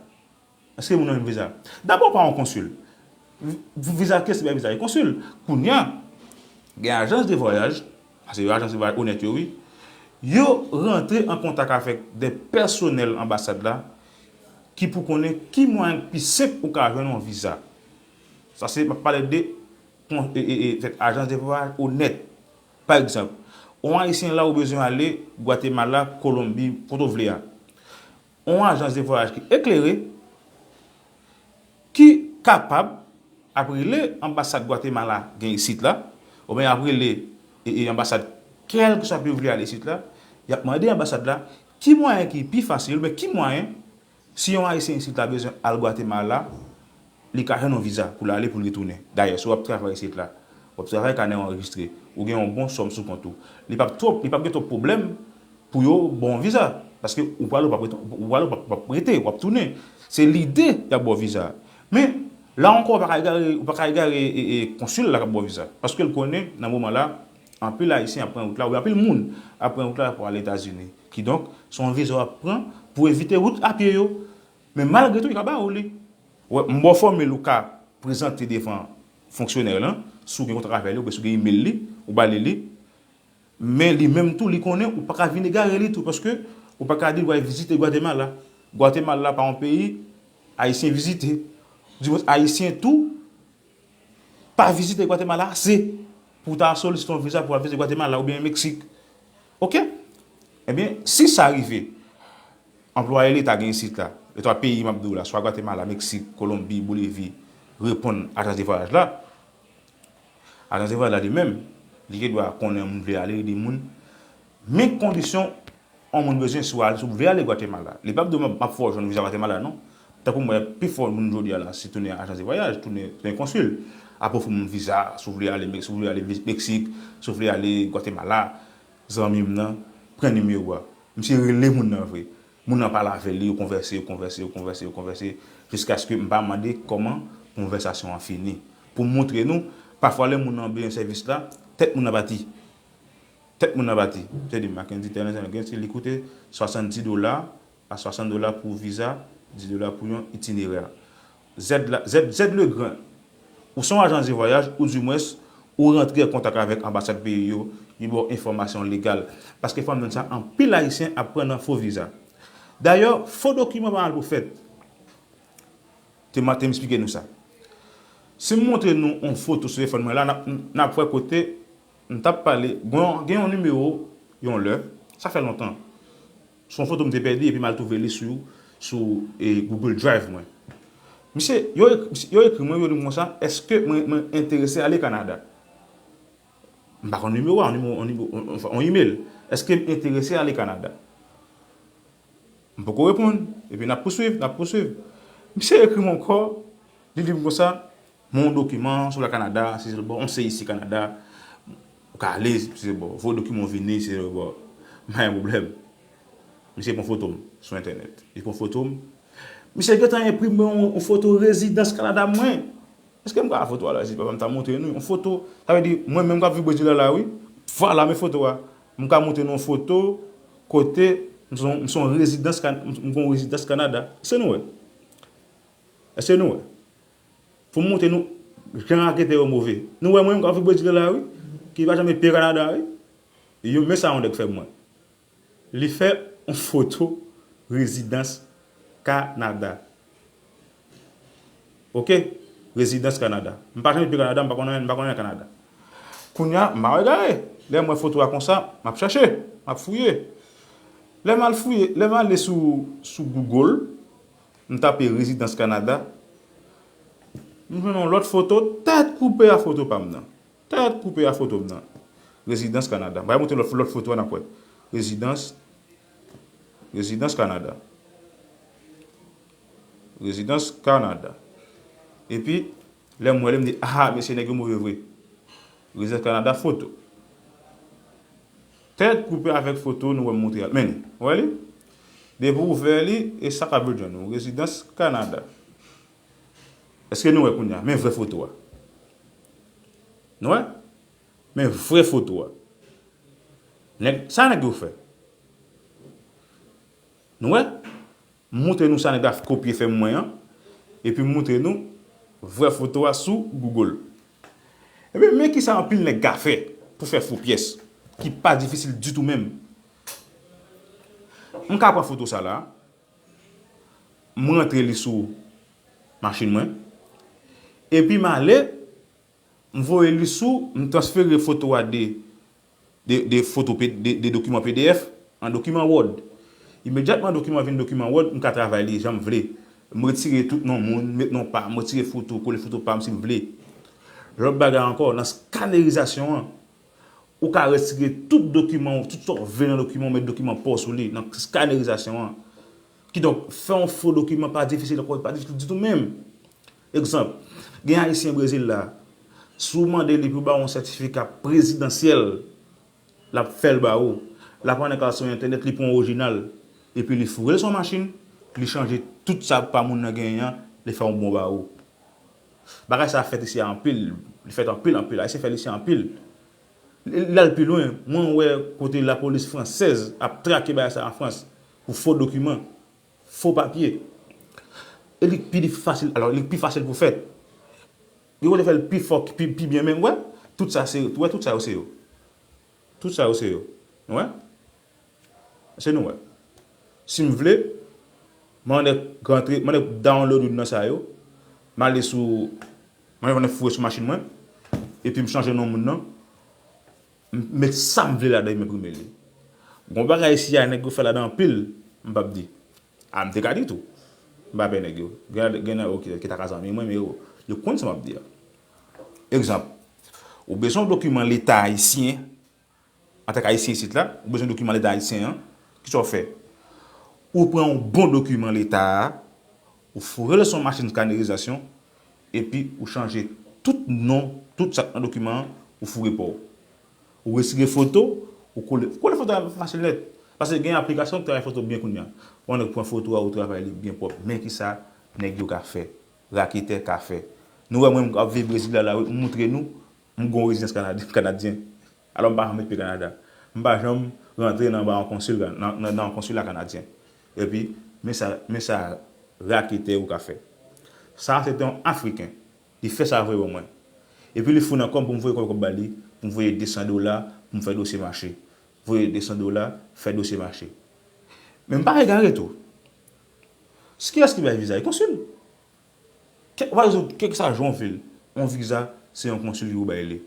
Èske moun nan vann viza? Dabò, pa yon konsil. Vi-, viza, kiyès ki bay viza? E konsil. Kounye a, gen ajans de vwayaj, paske yo ajans de vwayaj onèt yo, wi. Yo rantre an kontak avèk de pèsonèl anbasad la ki pou konnen ki mwayen ki pi senp ou ka jwenn yon viza. Sa se, m ap pale de kon-, e, e, e, fèt ajans de vwayaj onèt. Pa egzanp, yon Ayisyen la ou bezwen ale Gwatemala, Kolonbi, kote w vle a. Yon ajans de vwayaj ki eklere, ki kapab ap rele anbasad Gwatemala gen isit la, oubyen ap rele, e, e, anbasad kèlkeswa peyi w vle ale isit la, y ap mande anbasad la ki mwayen ki pi fasil, oubyen ki mwayen, si yon Ayisyen isit la bezwen al Gwatemala, li ka jwenn yon viza pou l ale, pou l retounen. Dayè, si w ap travay isit la, w ap travay, kanè w anrejistre, ou gen yon bon sòm sou kont ou. Li p ap twòp, li p ap gen twòp pwoblèm pou yo ba w yon viza. Paske ou prale, ou p ap rete, ou prale, ou p ap, ou p ap rete, w ap tounen. Se lide y ap ba w viza a. Men, la ankò, ou pa ka egare, ou pa ka egare, e, e, konsil la k ap ba w viza. Paske l konnen, nan moman la, anpil Ayisyen ap pran wout la, oubyen anpil moun ap pran wout la pou al Etazini. Kidonk, se yon viza w ap pran pou evite wout a pye yo. Men malgre tou, yo ka ba ou li. Wè, m ba w fòmil ou ka prezante devan fonksyonè lan, si w gen kontak avè li, oubyen si w gen imèl li, ou ba li li. Men li menm tou, li konnen ou pa ka vin egare li tou, paske ou pa ka di l w al vizite Gwatemala. Gwatemala pa yon peyi Ayisyen vizite. Dimwens, Ayisyen tou pa vizite Gwatemala ase pou w ta solisite yon viza pou w al vizite Gwatemala oubyen Meksik. Oke? Ebyen, si sa rive, anplwaye Leta gen isit la, lè twa peyi m ap di w la, swa Gwatemala, Meksik, Kolonbi, Bolivi, reponn ajans de vwayaj la, ajans de vwayaj la li menm, li gen dwa konnen moun vle ale, li di moun, men kondisyon yon moun bezwen si w al, si w vle ale Gwatemala. Li p ap di w, "M ap, m ap fè w jwenn viza Gwatemala," non. Tankou m wè, pifò moun jodi a la, se tounen ajans de vwayaj, tounen, tounen konsil. Ap ofri moun viza, si w vle ale Mek-, si w vle ale Meksik, si w vle ale Gwatemala, zanmi m nan, pran nimewo a. Misye rele moun nan vre. Moun nan pale avè li, yo konvèse, yo konvèse, yo konvèse, yo konvèse, jiskaske m pa mande kòman konvèsasyon an fini. Pou m montre nou, pafwa lè moun nan bezwen sèvis la, tèt moun nan pati. Tèt moun nan pati. Se di Mackendy Terence Jenkins, li koute swasanndis dola a swasant dola pou viza, dis dola pou yon itinerè. Zèd la, Zèd, Zèd Legrand, ou se yon ajans de vwayaj, oudimwens, ou rantre an kontak avèk anbasad peyi yo, yo ba w enfòmasyon legal. Paske fò m di n sa, anpil Ayisyen ap pran nan fo viza. Dayè, fo dokiman pa mal pou fèt. Te, ma-, te m esplike nou sa. Si m montre nou yon foto sou telefòn mwen la, n ap, n ap wè kote m t ap pale. Gen, gen yon nimewo, yon lè, sa fè lontan. Se yon foto m te pèdi epi m al twouve li sou, sou, e, Google Drive mwen. Misye, yo ek-, yo ekri mwen, yo di m konsa, èske mwen, mwen enterese ale Kanada? M pa konn nimewo a, yon nimewo, yon nimewo, yon, yon, yon imèl. Èske m enterese ale Kanada? M poko reponn. Epi n ap pouswiv, n ap pouswiv. Misye ekri m ankò, li di m konsa, "Mwen yon dokiman, si w al Kanada, si se bon, on se isi Kanada, ou ka ale, si se bon, voye dokiman w vini, si se bon, pa gen pwoblèm." Misye pran foto m sou entènèt. Li pran foto m. Misye gentan enprime yon, yon foto rezidans Kanada mwen. Èske m ka foto a la, si papa m ta montre nou yon foto? Sa vle di, mwen menm k ap viv Brezil la, la, wi. Vwala, men foto a. M ka montre nou yon foto kote m se yon, m se yon rezidans Kan-, m, m gen yon rezidans Kanada. Èske nou wè? Èske nou wè? Fò m montre nou jan raketè yo move. Nou wè mwen menm k ap viv Brezil la, wi. Ki pa janm met pye Kanada, wi. Yo, men sa yon nèg fè mwen. Li fè yon foto rezidans Kanada. Oke? Rezidans Kanada. M pa janm viv Kanada, m pa konn anyen, m pa konn anyen Kanada. Kounye a, m pa egare. Lè m wè foto a konsa, m ap chèche, m ap fouye. Lè m al fouye, lè m ale sou, sou Google, m tape rezidans Kanada, m jwenn yon lòt foto, tèt koupe a foto pa m nan. Tèt koupe a foto m nan. Rezidans Kanada. M pral montre lòt, lòt foto a n ap wè. Rezidans, rezidans Kanada. Rezidans Kanada. Epi, Lè m wè li, m di, ah, mesye, nèg yo move vre. Rezidans Kanada, foto. Tèt koupe avèk foto, nou wè m montre al. Men, ou wè li? Depi w ouvè li, e sa k ap jwenn ou. Rezidans Kanada. Èske nou wè kounye a? Men vrè foto a. Nou wè? Men vrè foto a. Nèg, sa nèg yo fè? Nou wè? M montre nou sa nèg la kopye fè mwen an. Epi m montre nou vrè foto a sou Google. Ebyen, men kisa anpil nèg ka fè pou fè fo pyès, ki pa difisil ditou menm. M ka pran foto sa la, m rantre li sou machin mwen, epi m ale, m voye li sou, m transfere foto a de, de, de foto, P- de, de dokiman P D F an dokiman Word. Imedyatman dokiman vin dokiman Word, m ka travay li jan m vle. M retire tout non moun, m met non pa m, m retire foto, kole foto pa m si m vle. Lòt bagay ankò, nan skanerizasyon an, ou ka retire tout dokiman, tout sa w vle nan dokiman, w met dokiman pa w sou li, nan skanerizasyon an. Kidonk, fè yon fo dokiman pa difisil ankò, pa difisil ditou menm. Egzanp, gen Ayisyen Brezil la, si w mande li pou ba w yon sètifika prezidansyèl, l ap fè l ba ou. L ap annik al sou entènèt, li pran orijinal, epi li foure l sou yon machin, li chanje tout sa pa moun nan genyen an, li fè yon bon ba ou. Bagay sa fèt isi a anpil, li fèt anpil, anpil. Ayisyen fè l isi a anpil. L al pi lwen, mwen wè kote lapolis fransèz ap trake bagay sa an Frans pou fo dokiman, fo papye. E li pi fasil, alò, li pi fasil pou fèt. Yo kote fè l pi fò, pi, pi byen menm, wè, tout sa se, wè, tout sa yo se yo. Tout sa yo se yo. Nou wè? Se nou wè. Si m vle, m annik rantre, m annik download youn nan sa yo, m ale sou, m annik foure sou machin mwen, epi m chanje non moun nan, m met sa m vle ladan, m enprime li. Gon bagay isi a, nèg yo fè ladan anpil, m p ap di. A, m te ka di tou. M pa pè nèg yo. Gen, gen nan yo ki, ki ta ka zanmi mwen, men yo, yo konn sa m ap di a. Egzanp, ou bezwen yon dokiman leta ayisyen, antank ayisyen isit la, ou bezwen dokiman leta ayisyen an, kisa w fè? Ou pran yon bon dokiman leta a, ou foure l sou yon machin skanerizasyon, epi ou chanje tout non, tout sa k nan dokiman an, ou foure pa w. Ou retire foto, ou kole, ou kole foto a fasil nèt. Paske gen aplikasyon ki travay foto byen kounye a. Ou annik pran foto a, ou travay li byen pwòp. Men kisa nèg yo ka fè, raketè ka fè. Nou wè mwen m ap viv Brezil la, la, m montre nou, m gon rezidans kanad-, kanadyen. Alò, m pa janm met pye Kanada. M pa janm rantre nan ba yon konsil, nan, nan, nan yon konsila kanadyen. Epi, men sa, men sa raketè yo ka fè. Sa a se te yon Afriken. Li fè sa vre ban mwen. Epi li founi kòb pou m voye kòb, kòb ba li, pou m voye de san dola, pou m fè dosye mache. Voye de san dola, fè dosye mache. Men m pa egare tou. Kiyès ki bay viza? E konsil. Kè-, pa egzanp, kèlkeswa jan w vle l, yon viza, se yon konsil ki pou bay li.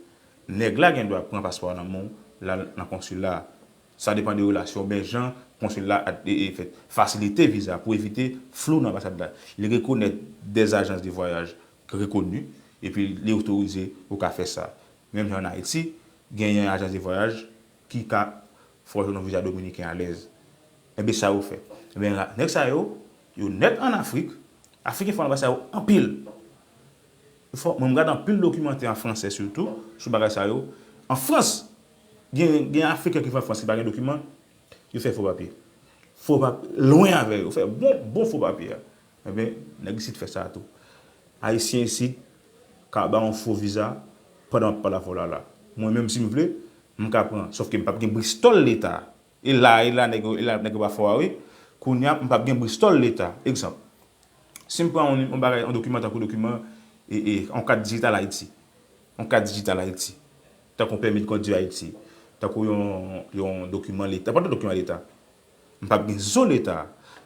Nèg la gen dwa pran paspò a nan men w, l al nan konsil la. Sa depann de relasyon, men jan konsil la a, e, e, fè fasilite viza pou evite flou nan anbasad la. Li rekonèt des agences de voyage reconnues, epi li otorize ou ka fè sa. Menm jan an Ayiti, genyen ajans de vwayaj ki ka fè w jwenn yon viza dominiken alèz. Enben, sa yo fè. Enben, nèg sa yo, yo nèt ann Afrik. Afriken fò nan bagay sa yo anpil. Fò, mwen, m gade anpil dokimantè an fransè sitou, sou bagay sa yo. An Frans, gen, gen Afriken ki fè an Frans, ki pa gen dokiman, yo fè fo papye. Fo papye, lwen avè yo, fè bon, bon fo papye a. Enben, nèg isit fè sa tou. Ayisyen isit ka ba yon fo viza pandan w ap pale avè w la la. Mwen menm, si m vle, m ka pran. Sòf ke m p ap gen bristòl leta. E la, e la, nèg yo, e la, nèg yo pa fò a, wi. Kounye a, m p ap gen bristòl leta. Egzanp, si m pran yon, yon bagay, yon dokiman tankou dokiman, e, e, yon kat dijital Ayiti. Yon kat dijital Ayiti. Tankou yon pèmi de kondwi Ayiti. Tankou yon, yon dokiman leta. Nenpòt dokiman leta. M p ap gen zo leta.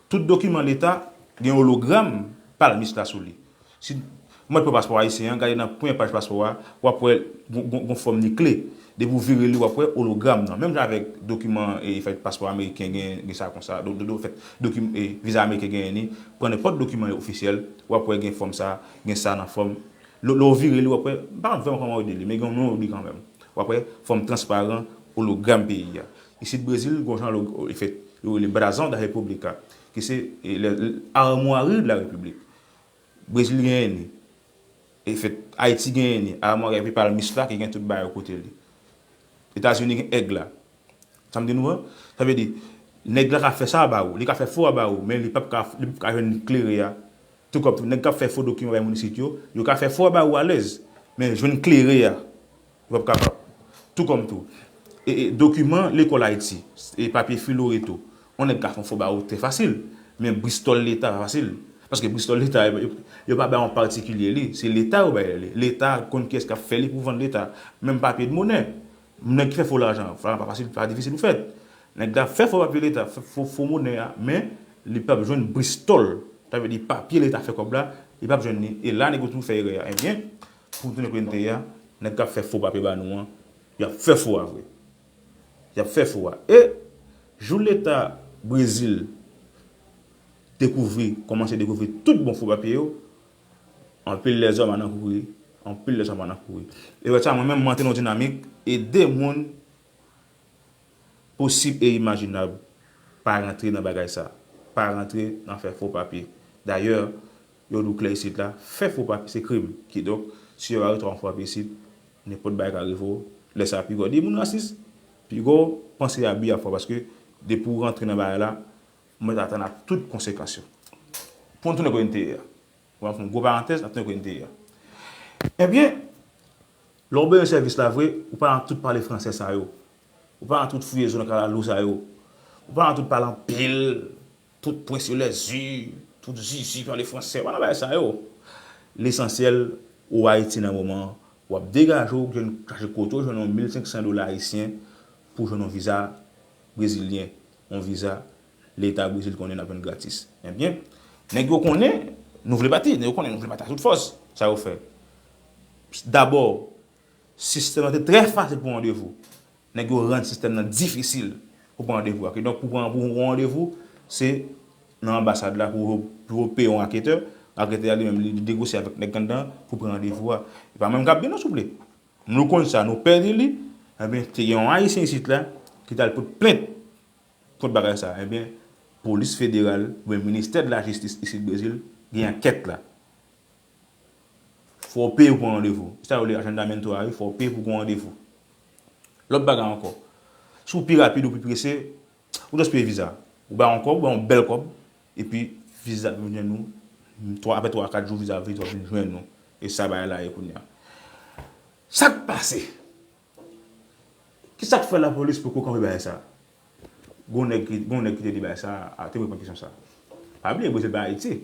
Tout dokiman leta gen ologram palmis la sou li. Si mwen pran paspò ayisyen an, gade nan premyè paj paspò a, w ap wè gon, gon, gon fòm li kle. Depi w vire li, w ap wè ologram nan. Menm jan avèk dokiman, e, fèt paspò ameriken, gen, gen sa konsa. Do, do, do, fèt dokim-, e, viza ameriken genyen li. Pran nenpòt dokiman ofisyèl, w ap wè gen fòm sa, gen sa nan fòm. Lè, lè w vire li, w ap wè, m pa konn vrèman kòman yo di li, men gen yon non yo di kanmenm. W ap wè fòm transparan, ologram peyi a. Isit Brezil, gon jan lo-, e fèt, yo rele Brasão da República, ki se, e, le, le, Armoire de la République. Brezil genyen li. E fèt, Ayiti genyen ni Armor epi Palmis la ki gen tout bagay yo kote li. Etazini gen Aigle la. Sa m di nou an? Sa vle di, nèg la ka fè sa ba ou, li ka fè fo a ba ou, men li p ap ka, li p ap ka jwenn klere a. Tou kòm tou, nèg k ap fè fo dokiman bay moun isit yo, yo ka fè fo a ba ou alèz, men jwenn klere a, yo p ap kapab. Tou kòm tou, e, e, dokiman lekòl Ayiti, e papye filo reto, yon nèg ka fè yon fo ba ou trè fasil, men bristòl Leta pa fasil. Paske bristòl Leta, yo, yo pa bay yon patikilye li, se Leta yo bay li. Leta konn kiyès k ap fè li pou vann Leta. Menm papye de monè. Nèg ki fè fo lajan, lajan pa fasil, pa difisil pou fèt. Nèg la fè fo papye Leta, fè fo, fo monè a, men li p ap jwenn bristòl. Sa vle di papye Leta fè kòb la, li p ap jwenn li. E la nèg yo toujou fè erè a. Ebyen, pou tounen kote n te ye a, nèg k ap fè fo papye ba nou an, y ap fè fo a vre. Y ap fè fo a. E jou Leta Brezil dekouvri, kòmanse dekouvri tout bon fo papye yo, anpil lèzòm al nan kouri, anpil lèzòm al nan kouri. E lè sa, mwen menm, mwen antre nan yon dinamik, ede moun posib e imajinab pa rantre nan bagay sa. Pa rantre nan fè fo papye. Dayè, yo di w klè isit la, fè fo papye se krim. Kidonk, si yo arete w ak fo papye isit, nenpòt bagay ka rive w. Lè sa, piga w di moun rasis, piga w panse abi a fò, paske depi w rantre nan bagay la, ou mèt atann ak tout konsekans yo. Pou n tounen kote n te ye a. Bon, fè yon gwo parantèz, n ap tounen kote n te ye a. Ebyen, lè w bezwen sèvis la vre, ou pa nan tout pale fransè sa yo. Ou pa nan tout fouye zo nan kalalou sa yo. Ou pa nan tout pale anpil, tout pwente lèzi, tout zizi pale fransè. Ou pa nan bagay sa yo. Lesansyèl, ou Ayiti nan moman an, w ap degaje w, jwenn, chache kote w jwenn yon mil senk san dola ayisyen pou jwenn yon viza brezilyen, yon viza Leta Brezil konnen n ap jwenn gratis. Ebyen, nèg yo konnen nou vle pati, nèg yo konnen nou vle pati a tout fòs. Sa yo fè? Dabò, sistèm nan te trè fasil pou randevou. Nèg yo rann sistèm nan difisil pou pran randevou a. Kidonk, pou pran, pou pran randevou, se nan anbasad la pou, pou yo peye yon anketè. Anketè a li menm, li negosye avèk nèg anndan pou pran randevou a. E pa mwen k ap di non, souple. Nou konn sa, nou pè di li. Ebyen, te gen yon Ayisyen isit la ki t al pote plent kont bagay sa. Ebyen, polis federal oubyen ministè de la jistis isit Brezil gen ankèt la. Fò w peye pou pran randevou. Sa yo rele agenda mental a, wi, fò w peye pou pran randevou. Lòt bagay ankò, si w pi rapid ou pi prese, ou just peye viza. Ou bay yon kòb, ou bay yon bèl kòb, epi viza vin jwenn ou. Twa, apre twa, kat jou viza vin, viza vin jwenn ou. E sa bagay la ye kounye a. Sa k pase? Kisa k fè lapolis poko kanpe bagay sa? Gon nèg ki, gon nèg ki te di bagay sa a, te reponn kesyon sa a. Pa bliye, Brezil pa Ayiti.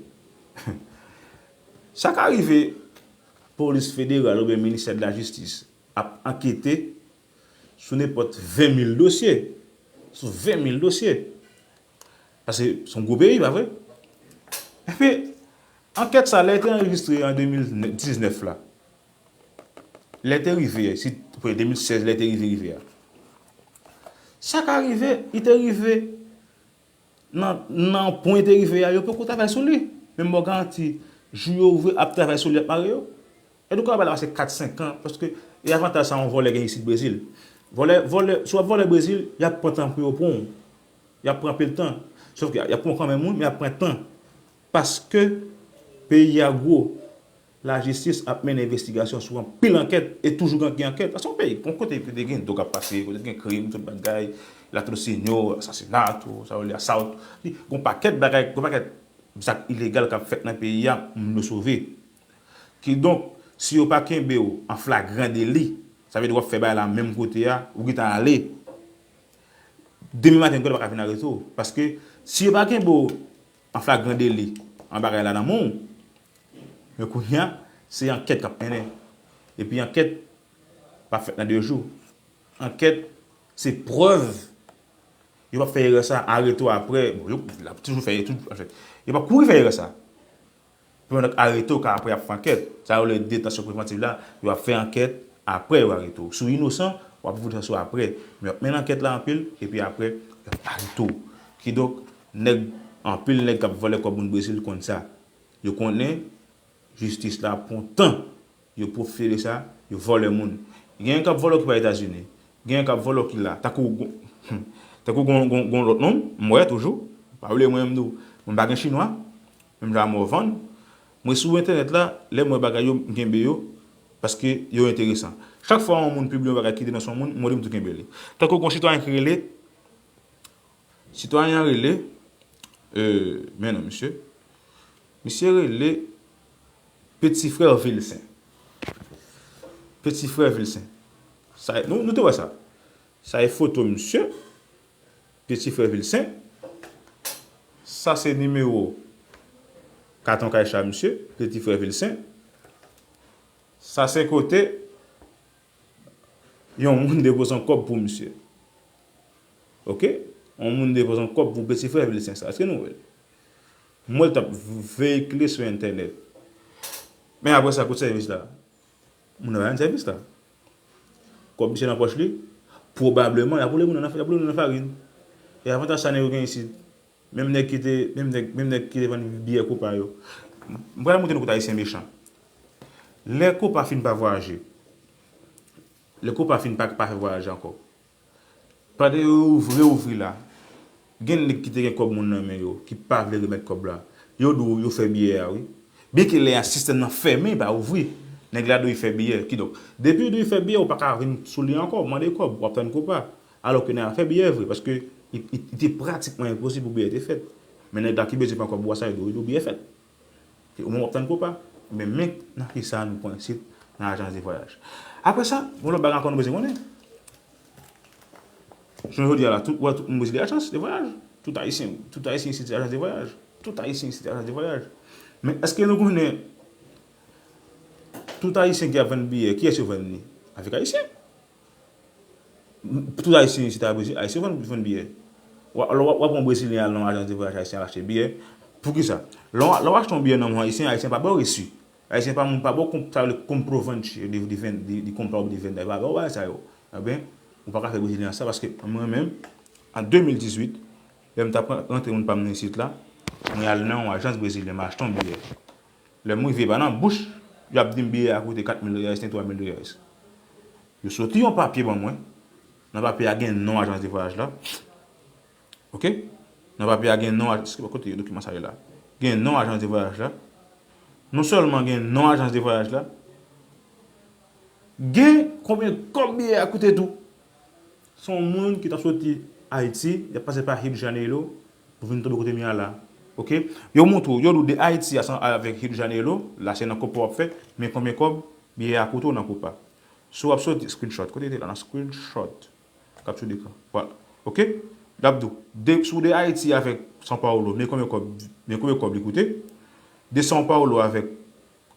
Sa ka rive, polis federal oubyen ministè de la jistis ap ankete sou nenpòt ven mil dosye. Sou ven mil dosye. Paske se yon gwo peyi, pa vre? Epi, ankèt sa, lè te anrejistre an de mil diznèf la, lè te rive, si, de mil sèz, lè te rive, rive a. Sa ka rive, li te rive nan, nan pwen te rive a, yo poko travay sou li. Men m ba w garanti, jou yo ouvri ap travay sou li, ap mare yo. Edouka Abala pase kat senk an, paske e avantaj sa yon vòlè gen isit Brezil. Vòlè, vòlè, si w ap vòlè Brezil, y ap pran tan pou yo pran w. Y ap pran anpil tan. Sòf ke y ap pran w kanmenm, wi, men y ap pran tan. Paske peyi a gwo. Lajistis ap mennen envestigasyon sou anpil ankèt e toujou gen, gen ankèt. Paske yon peyi, yon kote ki te gen dwòg ap pase, kote ki gen krim, tout bagay, latrosinyo, asasina, tou, sa yo rele assault. Gon pakèt bagay, gon pakèt zak ilegal k ap fèt nan peyi a, moun yo sove. Kidonk, si yo pa kenbe w an flagran deli, sa vle di w ap fè bagay la menm kote a, ou gentan ale. Demen maten, yo pa ka vin arete w. Paske, si yo pa kenbe w an flagran deli, an bagay la nan men w, men kounye a, se ankèt k ap mennen. Epi ankèt pa fèt nan de jou. Ankèt, se prèv. Yo p ap fè erè sa, arete w apre. Bon, yo, l ap toujou fè, tout, anfèt, yo p ap kouri fè erè sa. Pandan k arete w, ka apre y ap fè ankèt. Sa yo rele detansyon prevantiv la, yo ap fè ankèt, apre yo arete w. Si w inosan, w ap voye detansyon apre. Men y ap mennen ankèt la anpil, epi apre, y ap arete w. Kidonk, nèg, anpil nèg k ap vòlè kòb moun Brezil konn sa. Yo konnen jistis la pran tan. Yo pwofite de sa, yo vòlè moun. Genyen k ap vòlè w ki pa Etazini. Genyen k ap vòlè w ki la. Tankou gon, tankou gon, gon, gon lòt nonm, m wè toujou. Pa bliye mwen menm tou. Mwen pa gen chinwa. Menm jan Morvan. Mwen sou entènèt la, lè m wè bagay yo, m kenbe yo, paske yo enteresan. Chak fwa yon moun pibliye yon bagay ki denonse yon moun, mwen li m tou kenbe li. Tankou gen yon sitwayen ki rele, sitwayen an rele, euh, men non, misye. Misye rele Petit Frère Vilsen. Petit Frère Vilsen. Sa, nou, nou te wè sa. Sa e foto misye, Petit Frère Vilsen. Sa se nimewo katon kay cha misye, Petit Frère Vilsen. Sa se kote yon moun depoze yon kòb pou misye. Oke? Yon moun depoze yon kòb pou Petit Frère Vilsen sa. Èske nou wè l? M wè l t ap veyikile sou entènèt. Men apre sa, kote sèvis la? Moun nan pa rann sèvis la. Kòb misye nan pòch li, pwobableman, y ap woule moun nan, y ap woule moun nan farin. E avantaj sa nèg yo gen isit. Menm nèg ki te, menm nèg, menm nèg ki te vann biyè Kopa yo. M pral montre nou kote Ayisyen mechan. Lè Kopa fin pa vwayaje, lè Kopa fin pa, pa fè vwayaj ankò, pandan yo ouvri, ouvri la, gen nèg ki te gen kòb moun nan men yo, ki pa vle remèt kòb la. Yo di w yo fè biyè a, wi. Byenke lè a sistèm nan fèmen, pa ouvri, nèg la dwe fè biyè. Kidonk, depi yo dwe fè biyè, ou pa ka vin sou li ankò, mande kòb, w ap tann Kopa. Alòske nèg la fè biyè vre, paske li, li, li te pratikman enposib pou biyè te fèt. Men nèg la ki bezwen pran kòb bwa sa yo, yo di w biyè fèt. Ou menm w ap tann Kopa. Men, men nan ki sa nou pran isit, nan ajans de vwayaj. Apre sa, gon lòt bagay ankò nou bezwen konnen. Jounen jodi a la, tout, wè, tout moun bezwen ajans de vwayaj. Tout Ayisyen, tout Ayisyen isit se ajans de vwayaj. Tout Ayisyen isit se ajans de vwayaj. Men èske nou konnen tout Ayisyen ki ap vann biyè, kiyès yo vann li? Avèk Ayisyen. Tout Ayisyen isit a Brezil, Ayisyen vann, vann biyè. W ap, w ap, w ap wè yon Brezilyen al nan yon ajans de vwayaj Ayisyen al achte biyè. Poukisa? Lè w, lè w achte yon biyè nan yon Ayisyen, Ayisyen pa ba w resi. Ayisyen pa moun pa ba w konp-, sa vle comprovante de, de venda, de, de compra ou de venda. Yo pa ba w bagay sa yo. Ebyen, ou pa ka fè Brezilyen an sa, paske mwen menm, an de mil dizuit, lè m t ap rantre moun pa m nan isit la, mwen al nan yon ajans brezilyen, m achte yon biyè. Lè m rive, pa nan bouch, y ap di m biyè a koute kat mil dola, se twa mil dola. Yo soti yon papye ban mwen. Nan papye a gen non ajans de vwayaj la. Oke? Nan papye a gen non aj-, kote dokiman sa ye la? Gen non ajans de vwayaj la. Non sèlman gen non ajans de vwayaj la, gen konbyen kòb biyè a koute tou. Se yon moun ki t ap soti Ayiti, y ap pase pa Rio de Janeiro pou vin tonbe kote m ye a la. Oke? Yo montre w, yo di w de Ayiti a san, avèk Rio de Janeiro, la se nan Kopa w ap fè, men konbyen kòb biyè a koute w nan Kopa. Si w ap soti, screenshot, kote te la nan screenshot, kapti dekran. Vwala. Oke? L ap di w, de, si w de Ayiti avèk São Paulo, men konbyen kòb, men konbyen kòb li koute? De São Paulo avèk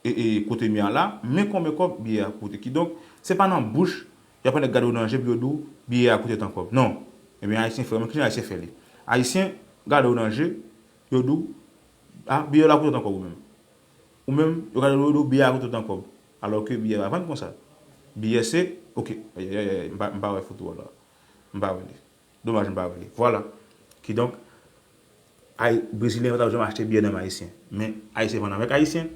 e, e, kote m ye a la, men konbyen kòb biyè a koute. Kidonk, se pa nan bouch, y ap annik gade w nan je, pou yo di w biyè a koute tan kòb. Non. Ebyen, Ayisyen fè, men kijan Ayisyen fè li? Ayisyen gade w nan je, yo di w, a, biyè la koute tan kòb ou menm. Ou menm, yo gade w, yo di w biyè a koute tan kòb. Alòske biyè pa vann konsa. Biyè se, oke, ay, ay, ay, ay, m pa, m pa wè foto a la. M pa wè li. Domaj m pa wè li. Vwala. Kidonk, Ay, Brezilyen pa t ap janm achte biyè nan men Ayisyen. Men Ayisyen vann avèk Ayisyen.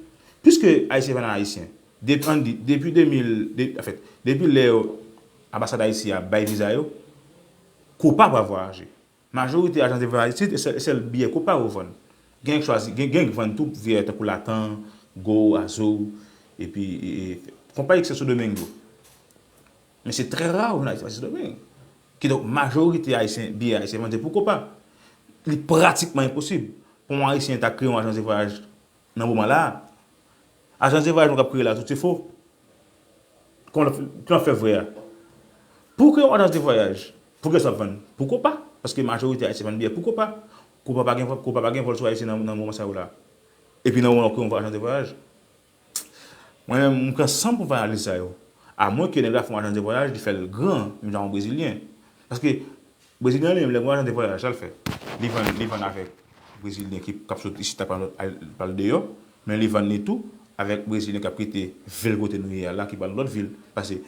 Piske Ayisyen vann ak Ayisyen, depi, ann di, depi de mil, de, anfèt, depi lè yo, anbasad Ayiti a bay viza yo, Kopa pa vwayaje. Majorite ajans de vwayaj isit, se sèl, sèl biyè Kopa yo vann. Gen k chwazi, gen, gen k vann tou biyè tankou Latam, Gol, Azul, epi, e, e, konpayi ki Santo Domingo. Men se trè ra w jwenn Ayisyen pase Sendomeng. Kidonk, majorite Ayisyen, biyè Ayisyen vann se pou Kopa. Li pratikman enposib pou yon Ayisyen ta kreye yon ajans de vwayaj nan moman la a. Ajans de vwayaj nou k ap kreye la, tout se fo. Kòman l ap, kòman l ap fè vrè a? Pou w kreye yon ajans de vwayaj, pou kiyès w ap vann? Pou Kopa. Paske majorite Ayisyen vann biyè pou Kopa. Kopa pa gen, Kopa pa gen vòl sou Ayiti nan, nan moman sa yo la. Epi nan moman w ap kreye yon ajans de vwayaj. Mwen menm, m pran san m pou m fè analiz sa yo. Amwenke nèg la fè yon ajans de vwayaj, li fè l gran, menm jan yon Brezilyen. Paske, Brezilyen li menm, lè l gen yon ajans de vwayaj, sa l fè? Li vann, li vann avèk Brezilyen ki, k ap sot isit la pral, pral deyò, men li vann li tou avèk Brezilyen k ap kite vil kote nou ye a la, ki pral lòt vil. Paske,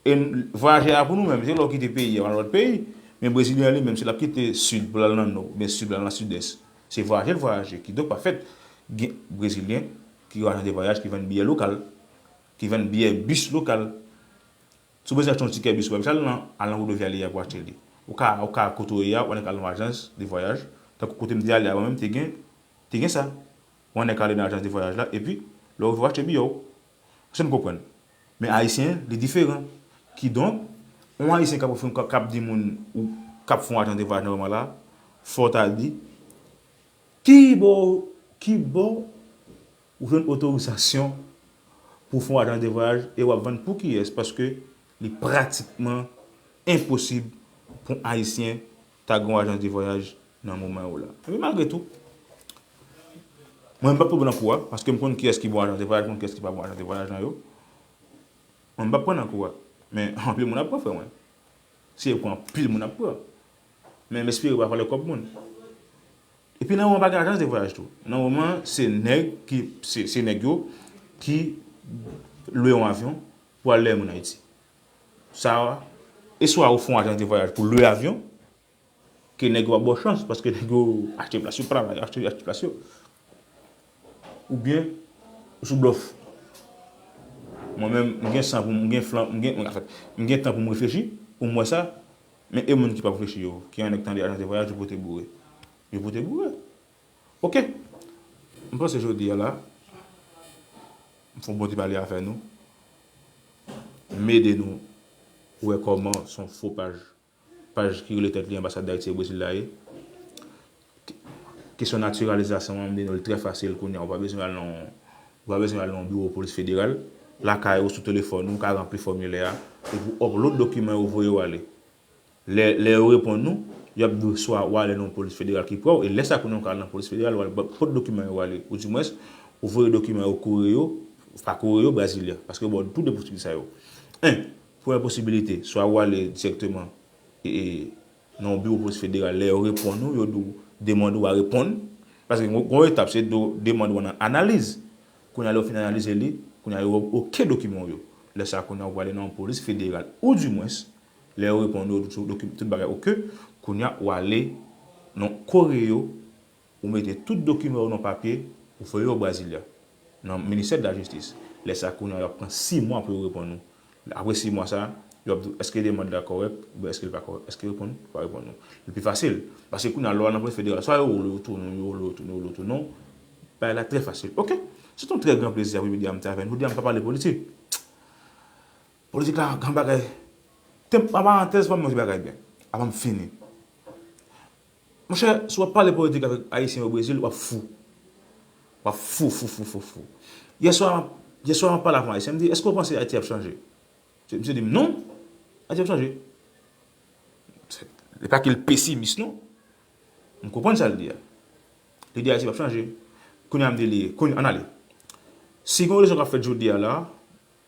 e n-, vwayajè a pou nou menm, se lè w kite peyi a, w al nan lòt peyi. Men Brezilyen an li menm, se l ap kite sid pou l al nan nò, oubyen sid pou l al nan sidès. Se vwayaje l vwayaje. Kidonk, pa fèt, gen Brezilyen ki gen ajans de vwayaj ki vann biyè lokal, ki vann biyè bis lokal. Si w bezwen achte yon tikè bis, ou pa bezwen al nan, al nan Rodoviária pou achte li. Ou ka, ou ka kote w ye a, ou annik al nan yon ajans de vwayaj. Tankou kote m te ale a, mwen menm te gen, te gen sa. Ou annik ale nan ajans de vwayaj la, epi lè w rive w achte biyè w. Èske n konprann? Men ayisyen, li diferan. Kidonk, yon ayisyen k ap ofri, k ap di moun ou k ap fè yon ajans de vwayaj nan moman la, fò w ta di, ki bò, ki bò ou jwenn otorizasyon pou w fè yon ajans de vwayaj e w ap vann pou kiyès? Paske li pratikman enposib pou yon ayisyen ta gen yon ajans de vwayaj nan moman yo la. Men malgre tou, mwen m p ap pran nan kou a, paske m konn kiyès ki bon ajans de vwayaj, m konn kiyès ki pa bon ajans de vwayaj nan yo. Mwen m p ap pran nan kou a. Men anpil moun ap pran, frè mwen. Si e pran, anpil moun ap pran. Men m espere yo pa vòlè kòb moun. Epi nan moman pa gen ajans de vwayaj tou. Nan moman se nèg ki, se, se nèg yo ki lwe yon avyon pou al lè moun Ayiti. Sa, e swa ou fè yon ajans de vwayaj pou lwe avyon, ke nèg yo ap ba w chans, paske nèg yo achte plas yo, pa achte, achte plas yo. Oubyen, ou sou blòf. Mwen menm, m gen san pou m, m gen flan, m gen, anfèt, m gen tan pou m reflechi, pou m wè sa, men e moun ki p ap reflechi yo, ki annik tande ajans de vwayaj, yo pote boure. Yo pote boure. Oke. M panse jodi a la, m fè yon bon ti pale avè nou. M ede nou wè kòman se yon fo paj, paj ki rele tèt li Anbasad Dayiti o Brezil la ye. Kesyon natiralizasyon an, m di nou l trè fasil kounye a, ou pa bezwen al nan, ou pa bezwen al nan yon biwo polis federal. Lakay ou, sou telefòn ou, ou ka ranpli fòmilè a, epi w upload dokiman yo, voye yo ale. Lè, lè yo reponn nou, y ap di w swa w ale nan yon polis federal ki pre w, e lè sa kounye a ou ka al nan polis federal, w al ba, pot dokiman yo ale, oudimwens, ou voye dokiman yo koure yo, pa koure yo, Brasilia, paske yo ba w tou de posibilite sa yo. En, premyè posibilite, swa w ale dirèkteman e, e, nan yon biwo polis federal, lè yo reponn ou, yo di w demann ou a reponn. Paske yon, yon etap, se do, demann ou an nan analiz. Kounye a, lè yo fin analize li, kounye a, yo wè oke dokiman w yo. Lè sa, kounye a, ou prale nan yon polis federal. Oudimwens, lè yo reponn ou, tout, doki, tout bagay oke, kounye a, ou ale nan Correio, ou mete tout dokiman yo nan papye, ou voye yo Brasilia, nan ministè de la jistis. Lè sa, kounye a, y ap pran sis mwa pou yo reponn ou. Apre sis mwa sa, yo ap di w èske demann la kòrèk, oubyen èske l pa kòrèk, èske reponn ou, pa reponn ou. Li pi fasil. Paske kounye a, lè w al nan polis federal, swa yo rele w tounen, yo rele w tounen, yo rele w tounen, bagay la trè fasil. Oke, se t yon trè gran plezi apremidi a m te avè nou. Jodi a, m pa pale politik. Politik la, gran bagay. Te, an parantèz, ban m yon ti bagay byen. Avan m fini. Monchè, si w ap pale politik avèk Ayisyen o Brezil, w ap fou. W ap fou, fou, fou, fou, fou. Yèswa, yèswa, m ap pale avè yon Ayisyen, m di, èske w panse Ayiti ap chanje? Misye di m, non, Ayiti ap chanje. Se, se pa ke l pesimis, non. M konprann sa l di a. Li di Ayiti p ap chanje. Kounye a m di li, kounye, ann ale. Si gen yon eleksyon k ap fèt jodi a la,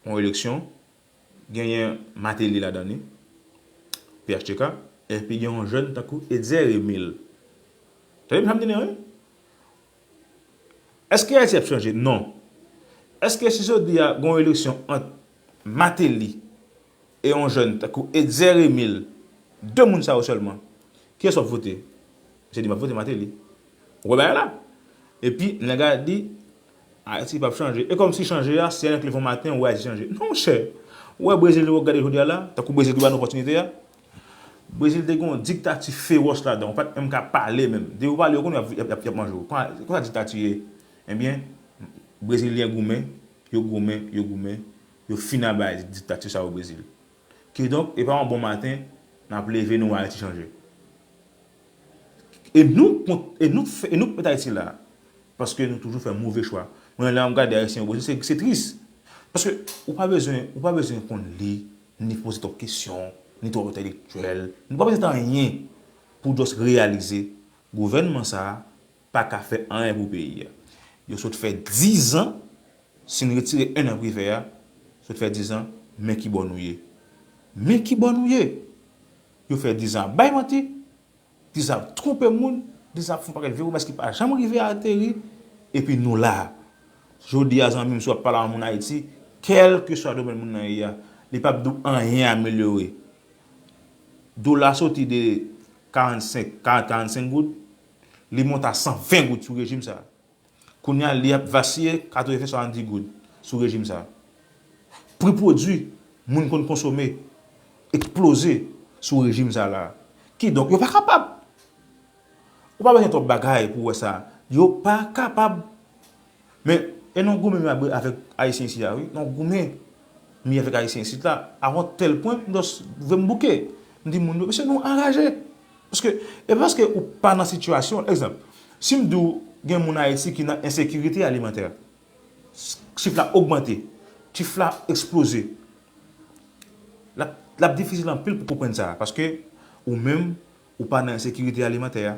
yon eleksyon, genyen Martelly ladan li, P H T K, epi gen yon jèn tankou Etzer Emile. Tande byen sa m di nou an, wi. Èske Ayiti ap chanje? Non. Èske si jodi a gen yon eleksyon ant Martelly e yon jèn tankou Etzer Emile, de moun sa yo sèlman, kiyès w ap vote? Misye di, m ap vote Martelly. Ou wè bagay la? Epi, nèg la di, Ayiti p ap chanje. E kòmsi chanje a, se annik leve yon maten, ou wè Ayiti chanje. Non, monchè. Ou wè Brezil nou gade jodi a la, tankou Brezil ki ba nou opòtinite a? Brezil te gen yon diktati fewòs ladan, ou pa t menm ka pale menm. Depi ou pale, yo konnen y ap, y ap, y ap, y ap manje w. Konsa, konsa diktati ye. Ebyen, Brezilyen goumen, yo goumen, yo goumen, yo fin abay diktati sa o Brezil. Kidonk, e pa yon bon maten, n ap leve, nou wè Ayiti chanje. E nou, kont, e nou, fè, e nou k met Ayiti la, paske nou toujou fè move chwa. Mwen, lè m gade Ayisyen o Brezil, se, se tris. Paske ou pa bezwen, ou pa bezwen konn li, ni poze twòp kesyon, ni twòp entèlektyèl. Nou pa bezwen anyen pou w just reyalize gouvènman sa a pa ka fè anyen pou peyi a. Yo sot fè dizan, si n retire en an Privè a, sot fè dizan, men ki bò nou ye. Men ki bò nou ye. Yo fè dizan ap bay manti, dizan ap twonpe moun, dizan ap fè yon pakèt vye pwomès ki pa janm rive ateri, epi nou la. Jodi a, zanmi m, si w ap pale a yon moun Ayiti, kèlkeswa domèn moun nan ye a, li p ap di w anyen amelyore. Dola soti de karannsenk, karant, karannsenk goud, li monte a san ven goud sou rejim sa a. Kounye a, li ap vasiye katreven, swasanndis goud sou rejim sa a. Pri pwodui moun konn konsome eksploze sou rejim sa a la. Kidonk, yo pa kapab. Ou pa bezwen twòp bagay pou w wè sa. Yo pa kapab. Men, e nou goumen menm avèk Ayisyen isi a, wi. Nou goumen menm avèk Ayisyen isi la, a yon tèl pwen, m just vle m bouke. M di moun yo, mesye, nou anraje. Paske, e paske ou pa nan sitiyasyon, egzanp, si m di w gen moun Ayiti ki nan ensekirite alimantè, chif la ogmante, chif la eksploze, l ap, l ap difisil anpil pou konprann sa, paske ou menm, ou pa nan ensekirite alimantè a.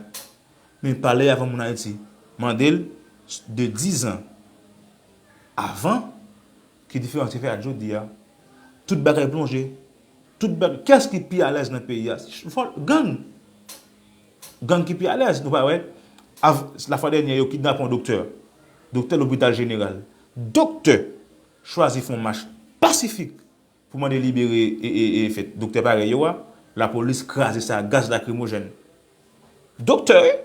Men pale avè moun Ayiti, mande l de dizan avan, ki diferans ki fè ak jodi a. Tout bagay plonje. Tout bagay. Kiyès ki pi alèz nan peyi a? Gang. Gang ki pi alèz. Nou pa wè? Lafwa dènyè, yo kidnape yon doktè. Doktè lopital jeneral. Doktè chwazi fè yon mach pasifik pou mande libere e, e, e, fèt doktè parèy yo a. Lapolis kraze sa ak gaz lakrimojèn. Doktè, wi.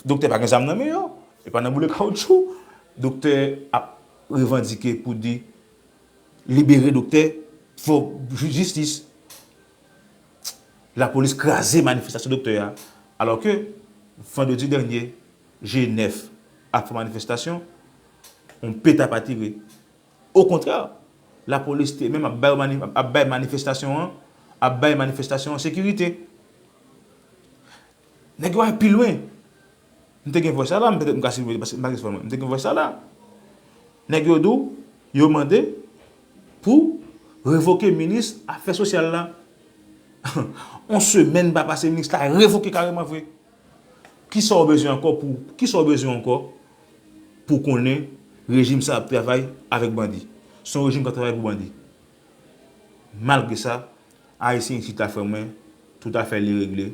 Doktè pa gen zam nan men yo. E pa nan boule kawoutchou. Doktè ap revandike pou di libere doktè, fò jistis. Lapolis kraze manifestasyon doktè a. Alò ke vandredi dènye, G nèf ap fè manifestasyon, yon peta pa tire. Okontrè, lapolis te menm ap bay, ap bay manifestasyon an, ap bay manifestasyon an sekirite. Nèg yo al pi lwen. M te gen vwè sa la, m petèt m ka sipoze pase, m pa gen vwè mwen. M te gen vwè sa la. Nèg yo di w, yo mande pou revoke minis afè sosyal la. On semèn pa pase, minis la revoke kareman vre. Kisa w bezwen ankò pou, kisa w bezwen ankò pou konnen rejim sa ap travay avèk bandi? Se yon rejim k ap travay pou bandi. Malgre sa, Ayisyen isit la, frè mwen, tout afè li regle.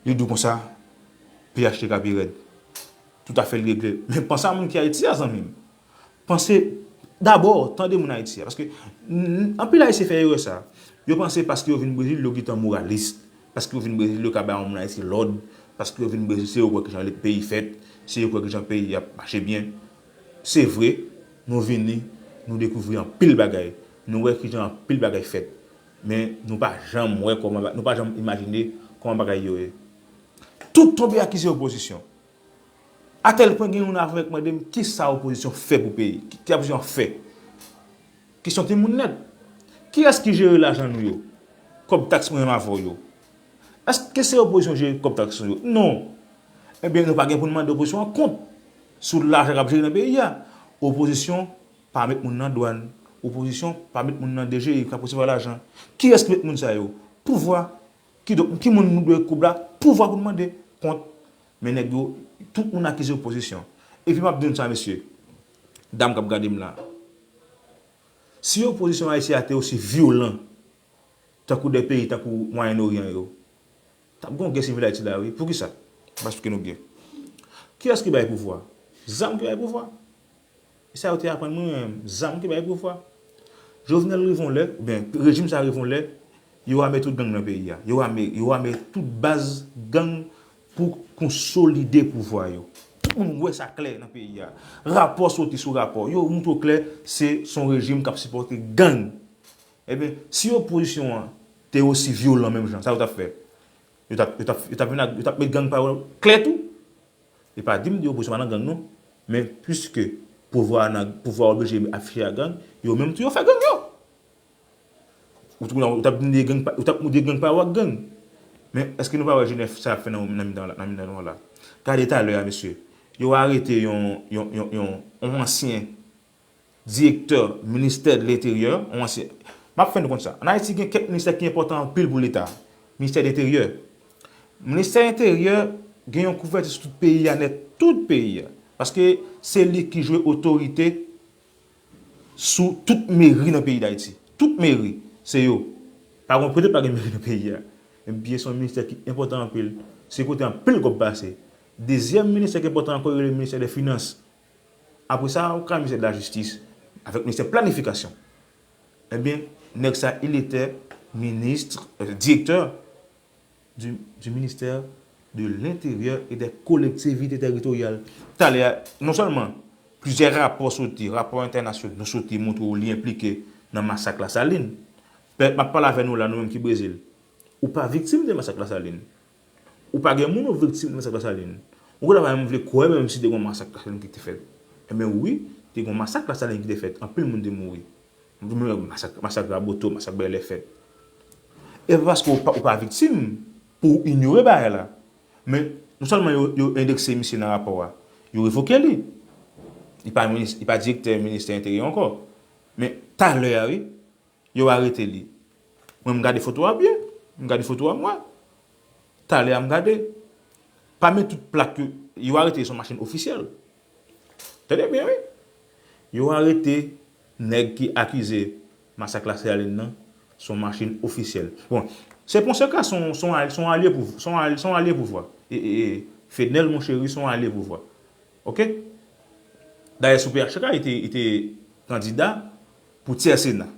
Li di w konsa, P H T K pi rèd. Tout afè li regle. Men panse a moun ki Ayiti a, zanmi m. Panse, dabò, tande moun Ayiti a. Paske, n- anpil Ayisyen fè erè sa. Yo panse paske yo vin Brezil, yo gentan moralis. Paske yo vin Brezil, yo ka bay yon moun Ayiti lòd. Paske yo vin Brezil, se yo k wè kijan peyi fèt. Se yo k wè kijan peyi ap mache byen. Se vre, nou vini, nou dekouvri anpil bagay. Nou wè kijan anpil bagay fèt. Men nou pa janm wè kòman ba- nou pa janm imajine kòman bagay yo ye. Tout tonbe akize opozisyon. Atèl pwen gen youn avè k mande m kisa opozisyon fè pou peyi? Ki, ki opozisyon ap fè? Kesyon timoun nèt. Kiyès ki jere lajan nou yo? Kòb taks mwen menm avè w yo. Èske se opozisyon jere kòb taks nou yo? Non. Ebyen, nou pa gen pou n mande opozisyon an kont sou lajan k ap jere nan peyi a. Opozisyon pa met moun nan dwàn. Opozisyon pa met moun nan D G I k ap resevwa lajan. Kiyès ki met moun sa yo? Pouvwa. Kidonk, ki moun nou dwe koub la? Pouvwa pou n mande kont. Men nèg yo, tout moun akize opozisyon. Epi m ap di nou sa, mesye, dam k ap gade m la. Si opozisyon ayisyen an te osi vyolan tankou de peyi tankou Mwayen Oryan yo, t ap gen yon gè sivil Ayiti la, wi. Poukisa? Paske nou gen. Kiyès ki bay pouvwa? Zam ki bay pouvwa. E sa yo te aprann mwen, zam ki bay pouvwa. Jovenel rive yon lè, oubyen rejim sa rive yon lè, yo ame tout gang nan peyi a. Yo ame, yo ame tout baz gang pou konsolide pouvwa yo. Tout moun wè sa klè nan peyi a. Rapò soti sou rapò. Yo montre w klè se, se yon rejim k ap sipòte gang. Ebyen, si opozisyon an te osi vyolan menm jan, sa yo t ap fè? Yo t ap, yo t ap, yo t ap vin ak, yo t ap met gang pa yo klè tou. E pa di m di opozisyon pa nan gang non. Men piske pouvwa a nan, pouvwa a oblije afiche a gang, yo menm tou yo fè gang yo. Ou t, ou t ap di gang pa, ou t ap di gang pa yo ak gang. Men èske nou pa wè G nèf sa ap fè nan, nan mitan, nan mitan nou an la? Gade talè a, mesye. Yo arete yon, yon, yon, yon, yon ansyen direktè ministè de lenteryè, yon ansyen. M ap fè nou konn sa. Ann Ayiti, gen kèk ministè ki enpòtan anpil pou Leta. Ministè de lenteryè. Ministè enteryè gen yon kouvèti sou tout peyi a nèt, tout peyi a. Paske se li ki jwe otorite sou tout meri nan peyi Dayiti. Tout meri, se yo. Pa gen, petèt pa gen meri nan peyi a. Men byen se yon ministè ki enpòtan anpil. Se kote anpil kòb pase. Dezyèm ministè ki enpòtan ankò, yo rele ministè de finans. Apre sa, ou ka ministè de lajistis, avèk ministè planifikasyon. Ebyen, nèg sa, il était ministre, euh, directeur du, du ministère de l'Intérieur et des Collectivités Territoriales. Talè a, non sèlman plizyè rapò soti, rapò entènasyonal soti, montre w li enplike nan masak Lasalin. Pè, m ap pale avè nou la, nou menm ki Brezil. Ou pa viktim de masak Lasalin. Ou pa gen moun ou viktim de masak Lasalin. Ou konn pa menm vle kwè menm si te gen yon masak Lasalin ki te fèt. Ebyen wi, te gen yon masak Lasalin ki te fèt. Anpil moun te mouri. Masak, masak Raboto, masak Bèlè fèt. E pa paske ou pa, ou pa viktim pou w inyore bagay la. Men, non sèlman yo, yo endekse misye nan rapò a, yo revoke li. Li pa minis, li pa direktè ministè enteryè ankò. Men, talè a, wi, yo arete li. Mwen, m gade foto a byen. M gade foto a, m wè. Talè a, m gade. Pami tout plak yo, yo arete sou machin ofisyèl. Tande byen, wi. Yo arete nèg ki akize masak Lasalin nan sou machin ofisyèl. Bon, se Ponseka, se yon, se yon al-, se yon alye pou, se yon al-, se yon alye pouvwa. E, e, e, Fednel Monchéry, se yon alye pouvwa. Oke? Dayè, sou P H T K, li te, li te kandida pou tyè Sena.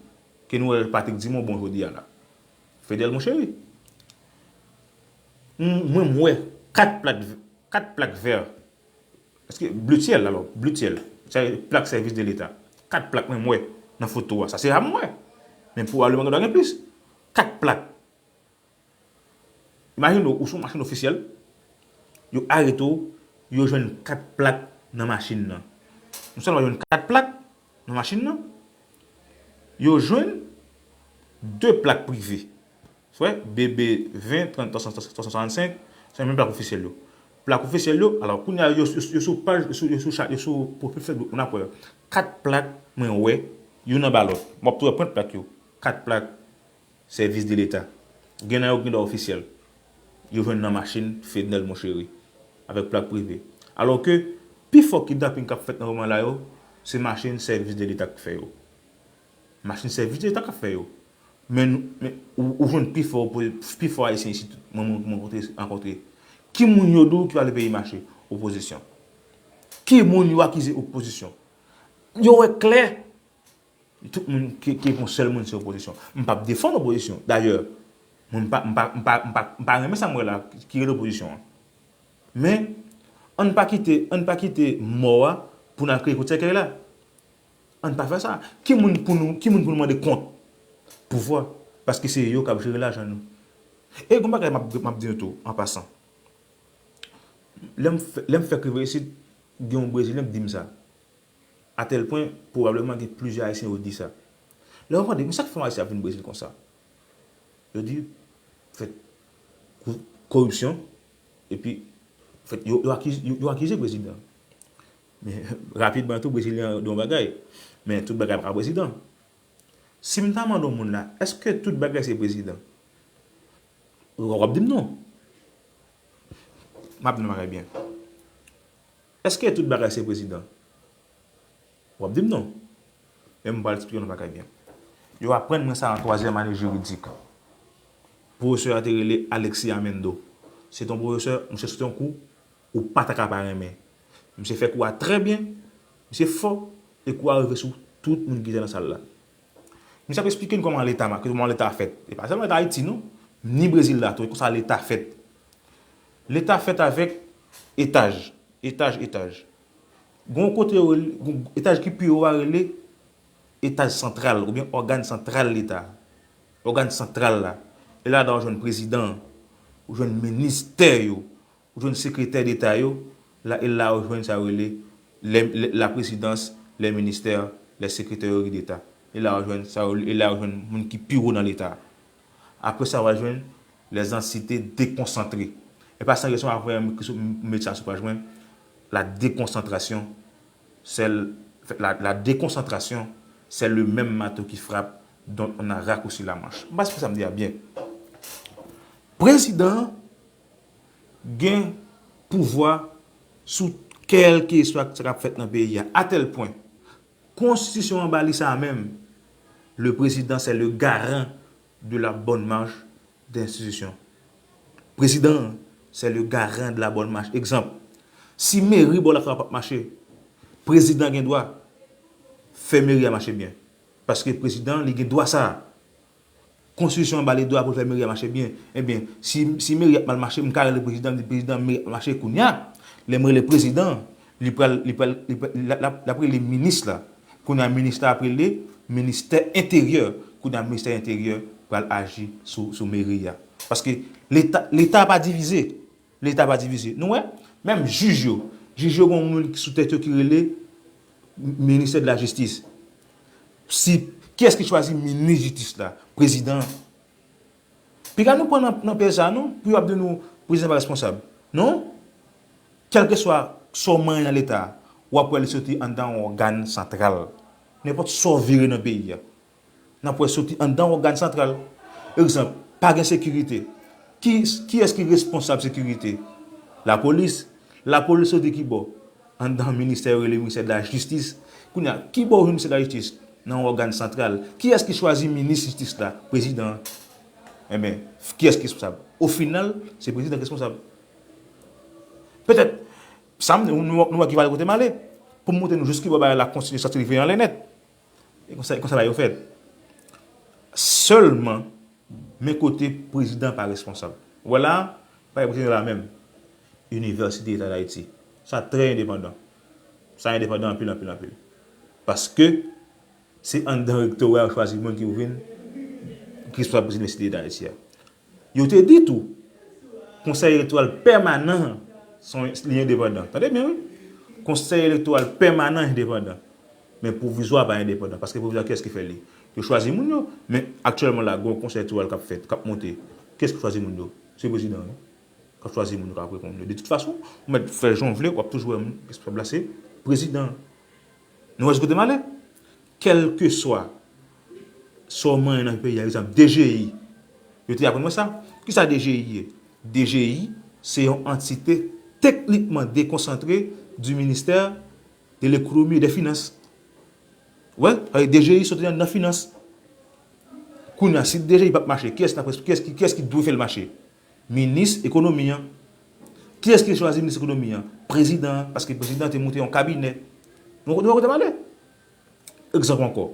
Ke nou wè Patrick Dumont bon jodi a la. Fednel Monchéry. M-, mwen, m wè kat plak, kat plak vè. Èske ble syèl, alò, ble syèl. Sa plak sèvis de leta. Kat plak mwen, m wè nan foto a. Sa se sa m wè. Men pwobableman gen dwa gen plis. Kat plak. Imajine w, ou sou machin ofisyèl, yo arete w, yo jwenn kat plak nan machin nan. Non sèlman yo jwenn kat plak nan machin nan, yo jwenn de plak prive. Wè, B B ven, trant, twa san swasannsenk, se menm plak ofisyèl yo. Plak ofisyèl yo, alò, kounye a, yo, yo, yo sou paj, yo sou, yo sou cha-, yo sou pwofil Facebook, moun ap wè yo. Kat plak, mwen wè, youn anba lòt. M ap tou wè pwent plak yo. Kat plak, sèvis de leta. Gen nan yo ki gen dwa ofisyèl. Yo jwenn nan machin Fednel Monchéry, avèk plak prive. Alò ke, pifò kidnaping k ap fèt nan moman la yo, se machin sèvis de leta k fè yo. Machin sèvis de leta k ap fè yo. Men, men ou, ou jwenn pifò, pifò Ayisyen isit, mwen, mwen, mwen rankontre, rankontre. Ki moun yo di w ki pale peyi mache? Opozisyon. Ki moun yo akize? Opozisyon. Yo wè klè. Tout moun ki, ki pou sèl moun se opozisyon. M p ap defann opozisyon. Dayè, mwen m pa, m pa, m pa, m pa, m pa renmen sa m wè la ki rele opozisyon an. Men, ann pa kite, ann pa kite mò a pou n al kreye kout sèkèy la. Ann pa fè sa. Ki moun pou nou, ki moun pou nou mande kont? Pouvwa. Paske se yo k ap jere lajan nou. E gon bagay m ap, m ap di nou tou, an pasan. Lè m fè, lè m fè krive isit, gen yon Brezilyen k di m sa. Atèl pwen, pwobableman gen plizyè Ayisyen yo di sa. Lè yo mande, men sa k fè yon Ayisyen ap vin Brezil konsa? Yo di, fèt, ko-, koripsyon, epi, fèt, yo, yo akize, yo, yo akize prezidan. Men, rapidman tou, Brezilyen an di yon bagay. Men tout bagay pa ka prezidan. Si m ta mande yon moun la, èske tout bagay se prezidan? W ap di m non. M ap di nou bagay byen. Èske tout bagay se prezidan? W ap di m non. Men m pral eksplike nou bagay byen. Yo aprann mwen sa an twazyèm ane jiridik. Pwofesè a te rele Alexis Amendo. Se te yon pwofesè, misye se te yon kou ou pa ta ka pa renmen. Misye fè kou a trè byen, misye fò, e kou a rive sou tout moun ki te nan sal la. Misye ap eksplike n kòman leta ma-, kòman leta fèt. E pa sèlman leta Ayiti, non. Ni Brezil la tou, e konsa leta fèt. Leta fèt avèk etaj, etaj, etaj. Gon kote yo rele, gon etaj ki pi wo a rele etaj santral, oubyen ògàn santral leta. Ògàn santral la. E ladan w jwenn prezidan, ou jwenn ministè yo, ou jwenn sekretè deta yo, la, e la ou jwenn sa yo rele les, les, la présidence, les ministères, les secrétaireries d'État. E la ou jwenn sa yo, e la ou jwenn moun ki pi wo nan leta. Apre sa, w a jwenn les entités déconcentrées. E pa san rezon, apre m, m met sa sou paj mwen, la déconcentration, c'est l-, la, la déconcentration, c'est le même marteau qui frappe dont on a raccourci la manche. M pa si sa m di a byen. Prezidan an gen pouvwa sou kèlkeswa sa k ap fèt nan peyi a, atèl pwen konstitisyon an ba li sa menm, le président c'est le garant de la bonne marche des institutions. Prezidan an, c'est le garant de la bonne marche. Egzanp, si meri bò Latrava p ap mache, prezidan gen dwa fè meri a mache byen. Paske prezidan, li gen dwa sa a. Konstitisyon an ba li dwa pou l fè meri a mache byen. Ebyen, si, si meri ap mal mache, m ka rele prezidan, m di, "Prezidan, meri ap mal mache." Kounye a, lè m rele prezidan, li pral, li pral, li pral, l ap, l ap, l ap rele minis la. Kounye a, minis la ap rele ministè enteryè. Kounye a, ministè enteryè pral aji sou, sou meri a. Paske leta, leta pa divize. Leta pa divize. Nou wè, Menm jij yo, jij yo gen yon moun ki sou tèt yo ki rele ministè de la jistis. Si, kiyès ki chwazi minis jistis la? Prezidan. Piga nou pran nan, nan pyèj sa non, pou yo ap di nou prezidan pa responsab. Non. Kèlkeswa sa w manyen nan leta, w ap wè li soti anndan yon ògàn santral. Nenpòt sa w vire nan peyi a, n ap wè soti anndan ògàn santral. Egzanp, pa gen sekirite. Ki, kiyès ki responsab sekirite? Lapolis. Lapolis soti ki bò? Anndan ministè yo rele ministè de la jistis. Kounye a, ki bò w jwenn ministè de la jistis? Nan yon ògàn santral. Kiyès ki chwazi minis jistis la? Prezidan an. Enben, kiyès ki responsab? Ofinal, se prezidan ki responsab. Petèt, sa m, nou, nou wè ki vale kote m ale. Pou m montre nou jis ki bò bagay la kontinye soti rive anlè nèt. E konsa, e konsa bagay yo fèt. Sèlman, men kote prezidan pa responsab. Ou wè la, pa gen prezidan la menm. Inivèsite Leta Dayiti. Sa trè endepandan. Sa endepandan anpil, anpil, anpil. Paske se anndan rektora yo chwazi moun ki pou vin ki responsab Inivèsite Dayiti a. Yo te di tou, Konsèy Elektoral Pèmanan an, se yon, li endepandan. Tande byen, wi. Konsèy Elektoral Pèmanan endepandan. Men pwovizwa pa endepandan. Paske pwovizwa, kiyès ki fè li? Yo chwazi moun yo. Men aktyèlman la, gen yon konsèy elektoral k ap fèt, k ap monte. Kiyès ki chwazi moun yo? Se prezidan an, wi, k ap chwazi moun yo, k ap reponn yo. De tout fason, ou mèt fè jan w vle, w ap toujou wè moun responsab la se prezidan an. Nou wè jis kote m ale? Kèlkeswa sa w manyen nan peyi a, egzanp, D G I, yo te aprann mwen sa. Kisa D G I ye? D G I, se yon antite teknikman dekonsantre du ministère de l'économie et des finances. Wè, D G I soti nan, nan finans. Kounye a, si D G I p ap mache, kiyès ki, kiyès ki, kiyès ki dwe fè l mache? Minis ekonomi an. Kiyès ki chwazi minis ekonomi an? Prezidan an, paske prezidan an te moute yon kabinè. Nou, nou wè kote m ale? Egzanp ankò,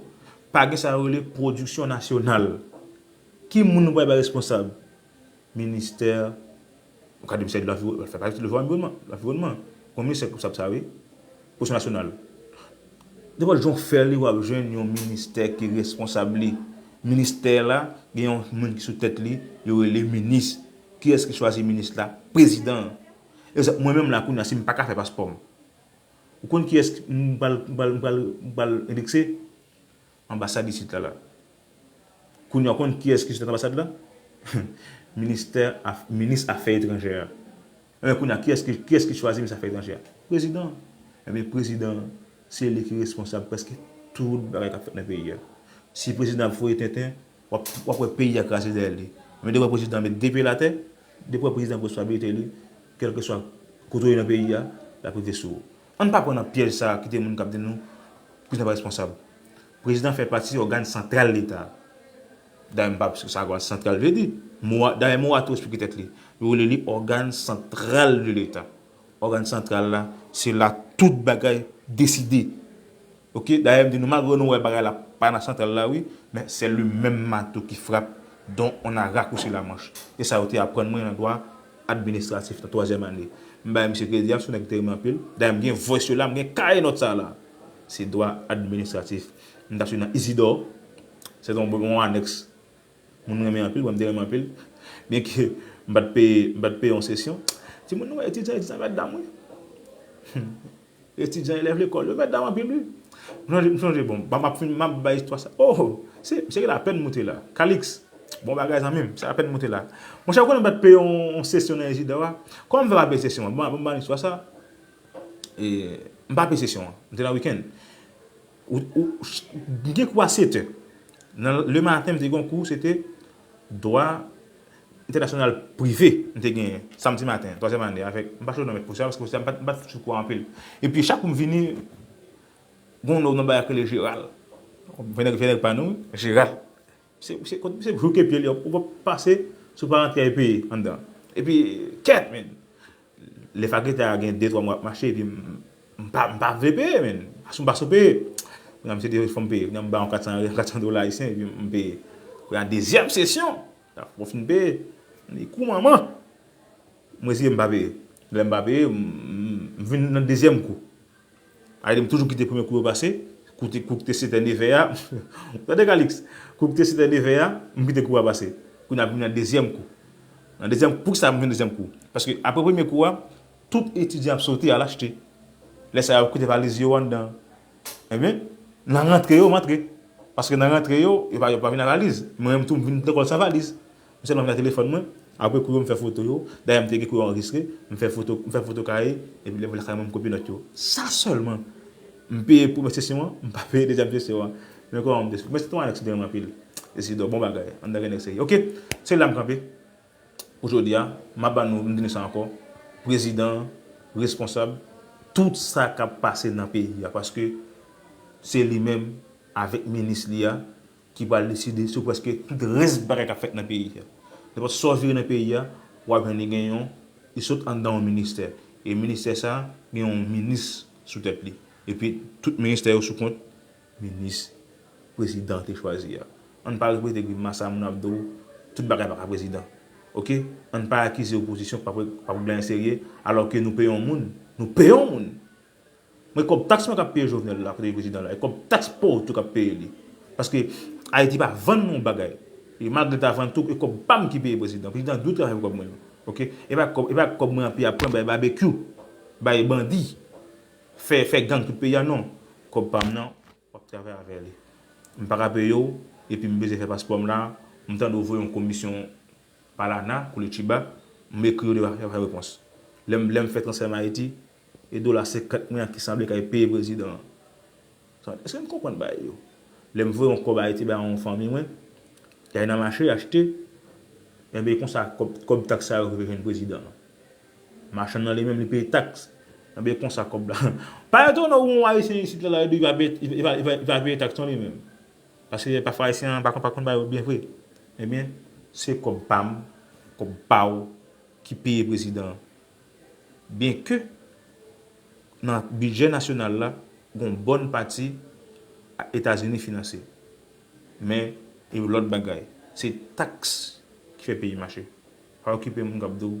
pa gen sa yo rele pwodiksyon nasyonal. Ki moun nou pral bay responsab? Ministè, ou ka di ministè de lanviwònman, fè pati de lanviwònman, lanviwònman. Gon ministè ki responsab sa, wi. Pwodiksyon nasyonal. Nenpòt jan w fè li, w ap jwenn yon ministè ki responsab li. Ministè la, gen yon moun ki sou tèt li, yo rele minis. Kiyès ki chwazi minis la? Prezidan an. Egzanp, mwen menm la, kounye a, si m pa ka fè paspò m, ou konn kiyès m pral, m pral, m pral, m pral endekse? Anbasad isit la, la. Kounye a, ou konn kiyès ki sou tèt anbasad la? Ministè af-, minis afè etranjè a. Enben, kounye a, kiyès ki, kiyès ki chwazi minis afè etranjè a? Prezidan an. Enben, prezidan an, se li ki responsab prèske tout bagay k ap fèt nan peyi a. Si prezidan ap voye tenten, w ap, w ap wè peyi a kraze dèyè li. Men depi w wè prezidan met de pye l atè, depi w wè prezidan pran responsabilite li, kèlkeswa kote w ye nan peyi a, l ap rive sou ou. Ann pa pran nan pyèj sa a, kite moun k ap di nou prezidan pa responsab. Prezidan fè pati ògàn santral Leta. Dayè, m pa, sa ògàn santral vle di. Mo a, dayè, mo a tou eksplike tèt li. Yo rele li ògàn santral de Leta. Ògàn santral la, se la tout bagay deside. Oke, dayè, m di nou, malgre nou wè bagay la pa nan santral la, wi, men se li menm mato ki frap, dont on a raccourci la manche. E sa yo te aprann mwen nan dwa administratif nan twazyèm ane. M bay misye kredi, se yon nèg ki te renmen anpil. Dayè, m gen voice yo la, m gen kaye nòt sa la. Se dwa administratif. M t ap swiv nan Isidore. Se yon bon anèks. Moun renmen anpil, mwen m te renmen anpil. Byenke m pa t peye, m pa t peye yon sesyon. Timoun, nou wè etidyan, etidyan mèt dam, wi. Etidyan, elèv lekòl, yo mèt dam anpil, wi. M sonje, m sonje, bon, m ap fin, m ap bay istwa sa. Oh, se, se lapèn moute la. Calix, bon bagay, zanmi m, se lapèn moute la. Monchè, ou konnen m pa t peye yon, yon sesyon nan Isidore a? Kòman m fè pa peye sesyon an? Bon, bon, ban istwa sa. E, m pa peye sesyon an. M te nan wikenn. Ou, ou, m gen kou a sèt è. Nan lematen, m te gen yon kou, se te dwa entènasyonal prive, m te genyen, samdi maten, twazyèm ane, avèk, m pa chonje non mèt pwofesè a, paske pwofesè a, m pa t, m pa t sou kou a anpil. Epi, chak kou m vini, gen yon nonm nan bagay k rele Jeral. Vennèg, vennèg pa nou, Jeral. Se, se, kot, se jouke pye li, ou p ap pase, si w pa rantre al peye anndan. Epi, kèt, men. Lè fakilte a gen de, twa mwa ap mache, epi m, m pa, m pa vle peye, men. Asou m pa sou peye. Kounye a, misye te fè m peye. Kounye a, m ba yon kat san, kat san dola ayisyen, epi m peye. Kounye a, dezyèm sesyon, la, mwen fin peye. Li kou manman. M reziye, m pa peye. Lè m pa peye, m, m, m vin nan dezyèm kou. Sa vle di m toujou kite premye kou yo pase, kou te, kou ki te sèt è, nèf è a. Tande Calix, kou ki te sèt è, nèf è a, m kite kou a pase. Kounye a pou m nan dezyèm kou. Nan dezyèm, poukisa m vin dezyèm kou? Paske apre premye kou a, Tout etidyan ap sote al achte. Lè sa yo ap kite valiz yo anndan. Ebyen, nan rantre yo, m antre. Paske nan rantre yo, yo pa, yo pa vin ak valiz. Mwen menm tou, m vin lekòl san valiz. M sèlman vin ak telefòn mwen. Apre kou yo, m fè foto yo. Dayè, m te gen kou yo anrejistre. M fè foto, m fè foto kaye. Epi lè m lakay mwen, m kopi nòt yo. Sa sèlman. M peye premye sesyon an, m pa peye dezyèm sesyon an. Men kòman m te sou. Men se te yon anèks ki te renmen anpil. Isidò, bon bagay. Anndan gen nèg serye. Oke, se la m kanpe. Pou jodi a, m ap ban nou, m di nou sa ankò, prezidan an responsab tout sa k ap pase nan peyi a, paske se li menm avèk minis li a ki pral deside sou prèske tout rès bagay k ap fèt nan peyi a. Nenpòt sa w vire nan peyi a, w ap jwenn li gen yon, li sot anndan yon ministè. E ministè sa a gen yon minis sou tèt li. Epi tout ministè yo sou kont minis prezidan te chwazi a. Ann pa repete grimas sa moun ap di w, tout bagay pa ka prezidan. Oke? Ann pa akize opozisyon k pa p, pa p gen anyen serye, alò ke nou peye yon moun. Nou peye yon moun. Mwen kòb taks mwen k ap peye Jovenel la, kote prezidan la. E kòb taks pa w tou k ap peye li. Paske Ayiti pa vann yon bagay. E malgre l ta vann tou, e kòb pa m ki peye prezidan. Prezidan dwe travay pou kòb mwen yo. Oke? E pa kòb, e pa kòb mwen an pi ap pran bay babekyou, bay bandi, fè, fè gang tout peyi a, non. Kòb pa m nan, w ap travay avè li. M pa ka peye w, epi m bezwen fè paspò m la, m tande w voye yon komisyon pa lana, Koulitiba, m ekri yo deja, yo pa fè repons. Lè m, lè m fè transfè m Ayiti, e dola senkant mwen an ki sanble k al peye prezidan an. Sa, èske n konprann bagay yo? Lè m voye yon kòb Ayiti bay yon fanmi mwen, y al nan mache achte, enben konsa kòb, kòb taks sa yo rive jwenn prezidan an. Machann nan li menm li peye taks. Enben konsa kòb la. Pa etone w yon Ayisyen isit la, la, li va peye, li va, li va, li va peye taks non li menm. Paske pafwa Ayisyen an pa konn, pa konn bagay yo byen vre. Ebyen, se kòb pa m, kòb pa w ki peye prezidan an. Byenke nan bidjè nasyonal la, gon bòn pati Etazini finanse. Men, e lòt bagay, se taks ki fè peyi mache. Pa okipe moun k ap di w,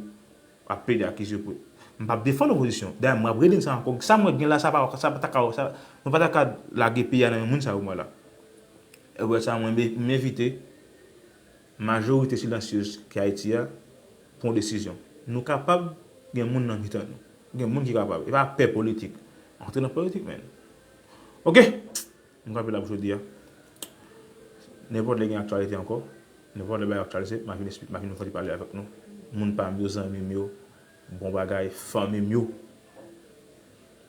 ap pede akize pou. M p ap defann opozisyon. Dayè, m ap rele sa ankò. Sa mwen gen la, sa pa, sa pa ta ka, sa, nou pa ta ka lage peyi a nan men moun sa yo mwen la. E pou sa, mwen, m envite majorite silansyez ki Ayiti a pran yon desizyon. Nou kapab gen moun nan mitan nou. Gen moun ki kapab. E pa pè politik. Antre nan politik, men. Oke? M kanpe la pou jodi a. Nenpòt lè gen aktyalite ankò, nenpòt lè bay aktyalite, m a vin espli-, m a vin fè ti pale avèk nou. Moun pa m yo, zanmi m yo, bon bagay, fanmi m yo.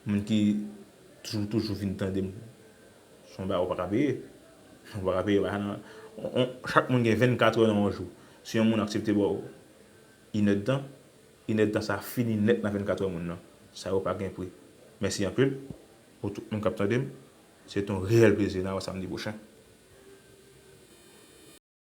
Moun ki toujou, toujou vin tande m. Se yon bagay ou pa ka peye. Ou pa ka peye, bagay nan, on, on, chak moun gen vennkat è nan yon jou. Si yon moun aksepte ba w inèdtan, inèdtan sa fini nèt nan vennkat è moun nan. Sa yo pa gen pri. Mèsi anpil pou tout moun k ap tande m. Se t on reyèl plezi. N a wè samdi pwochen.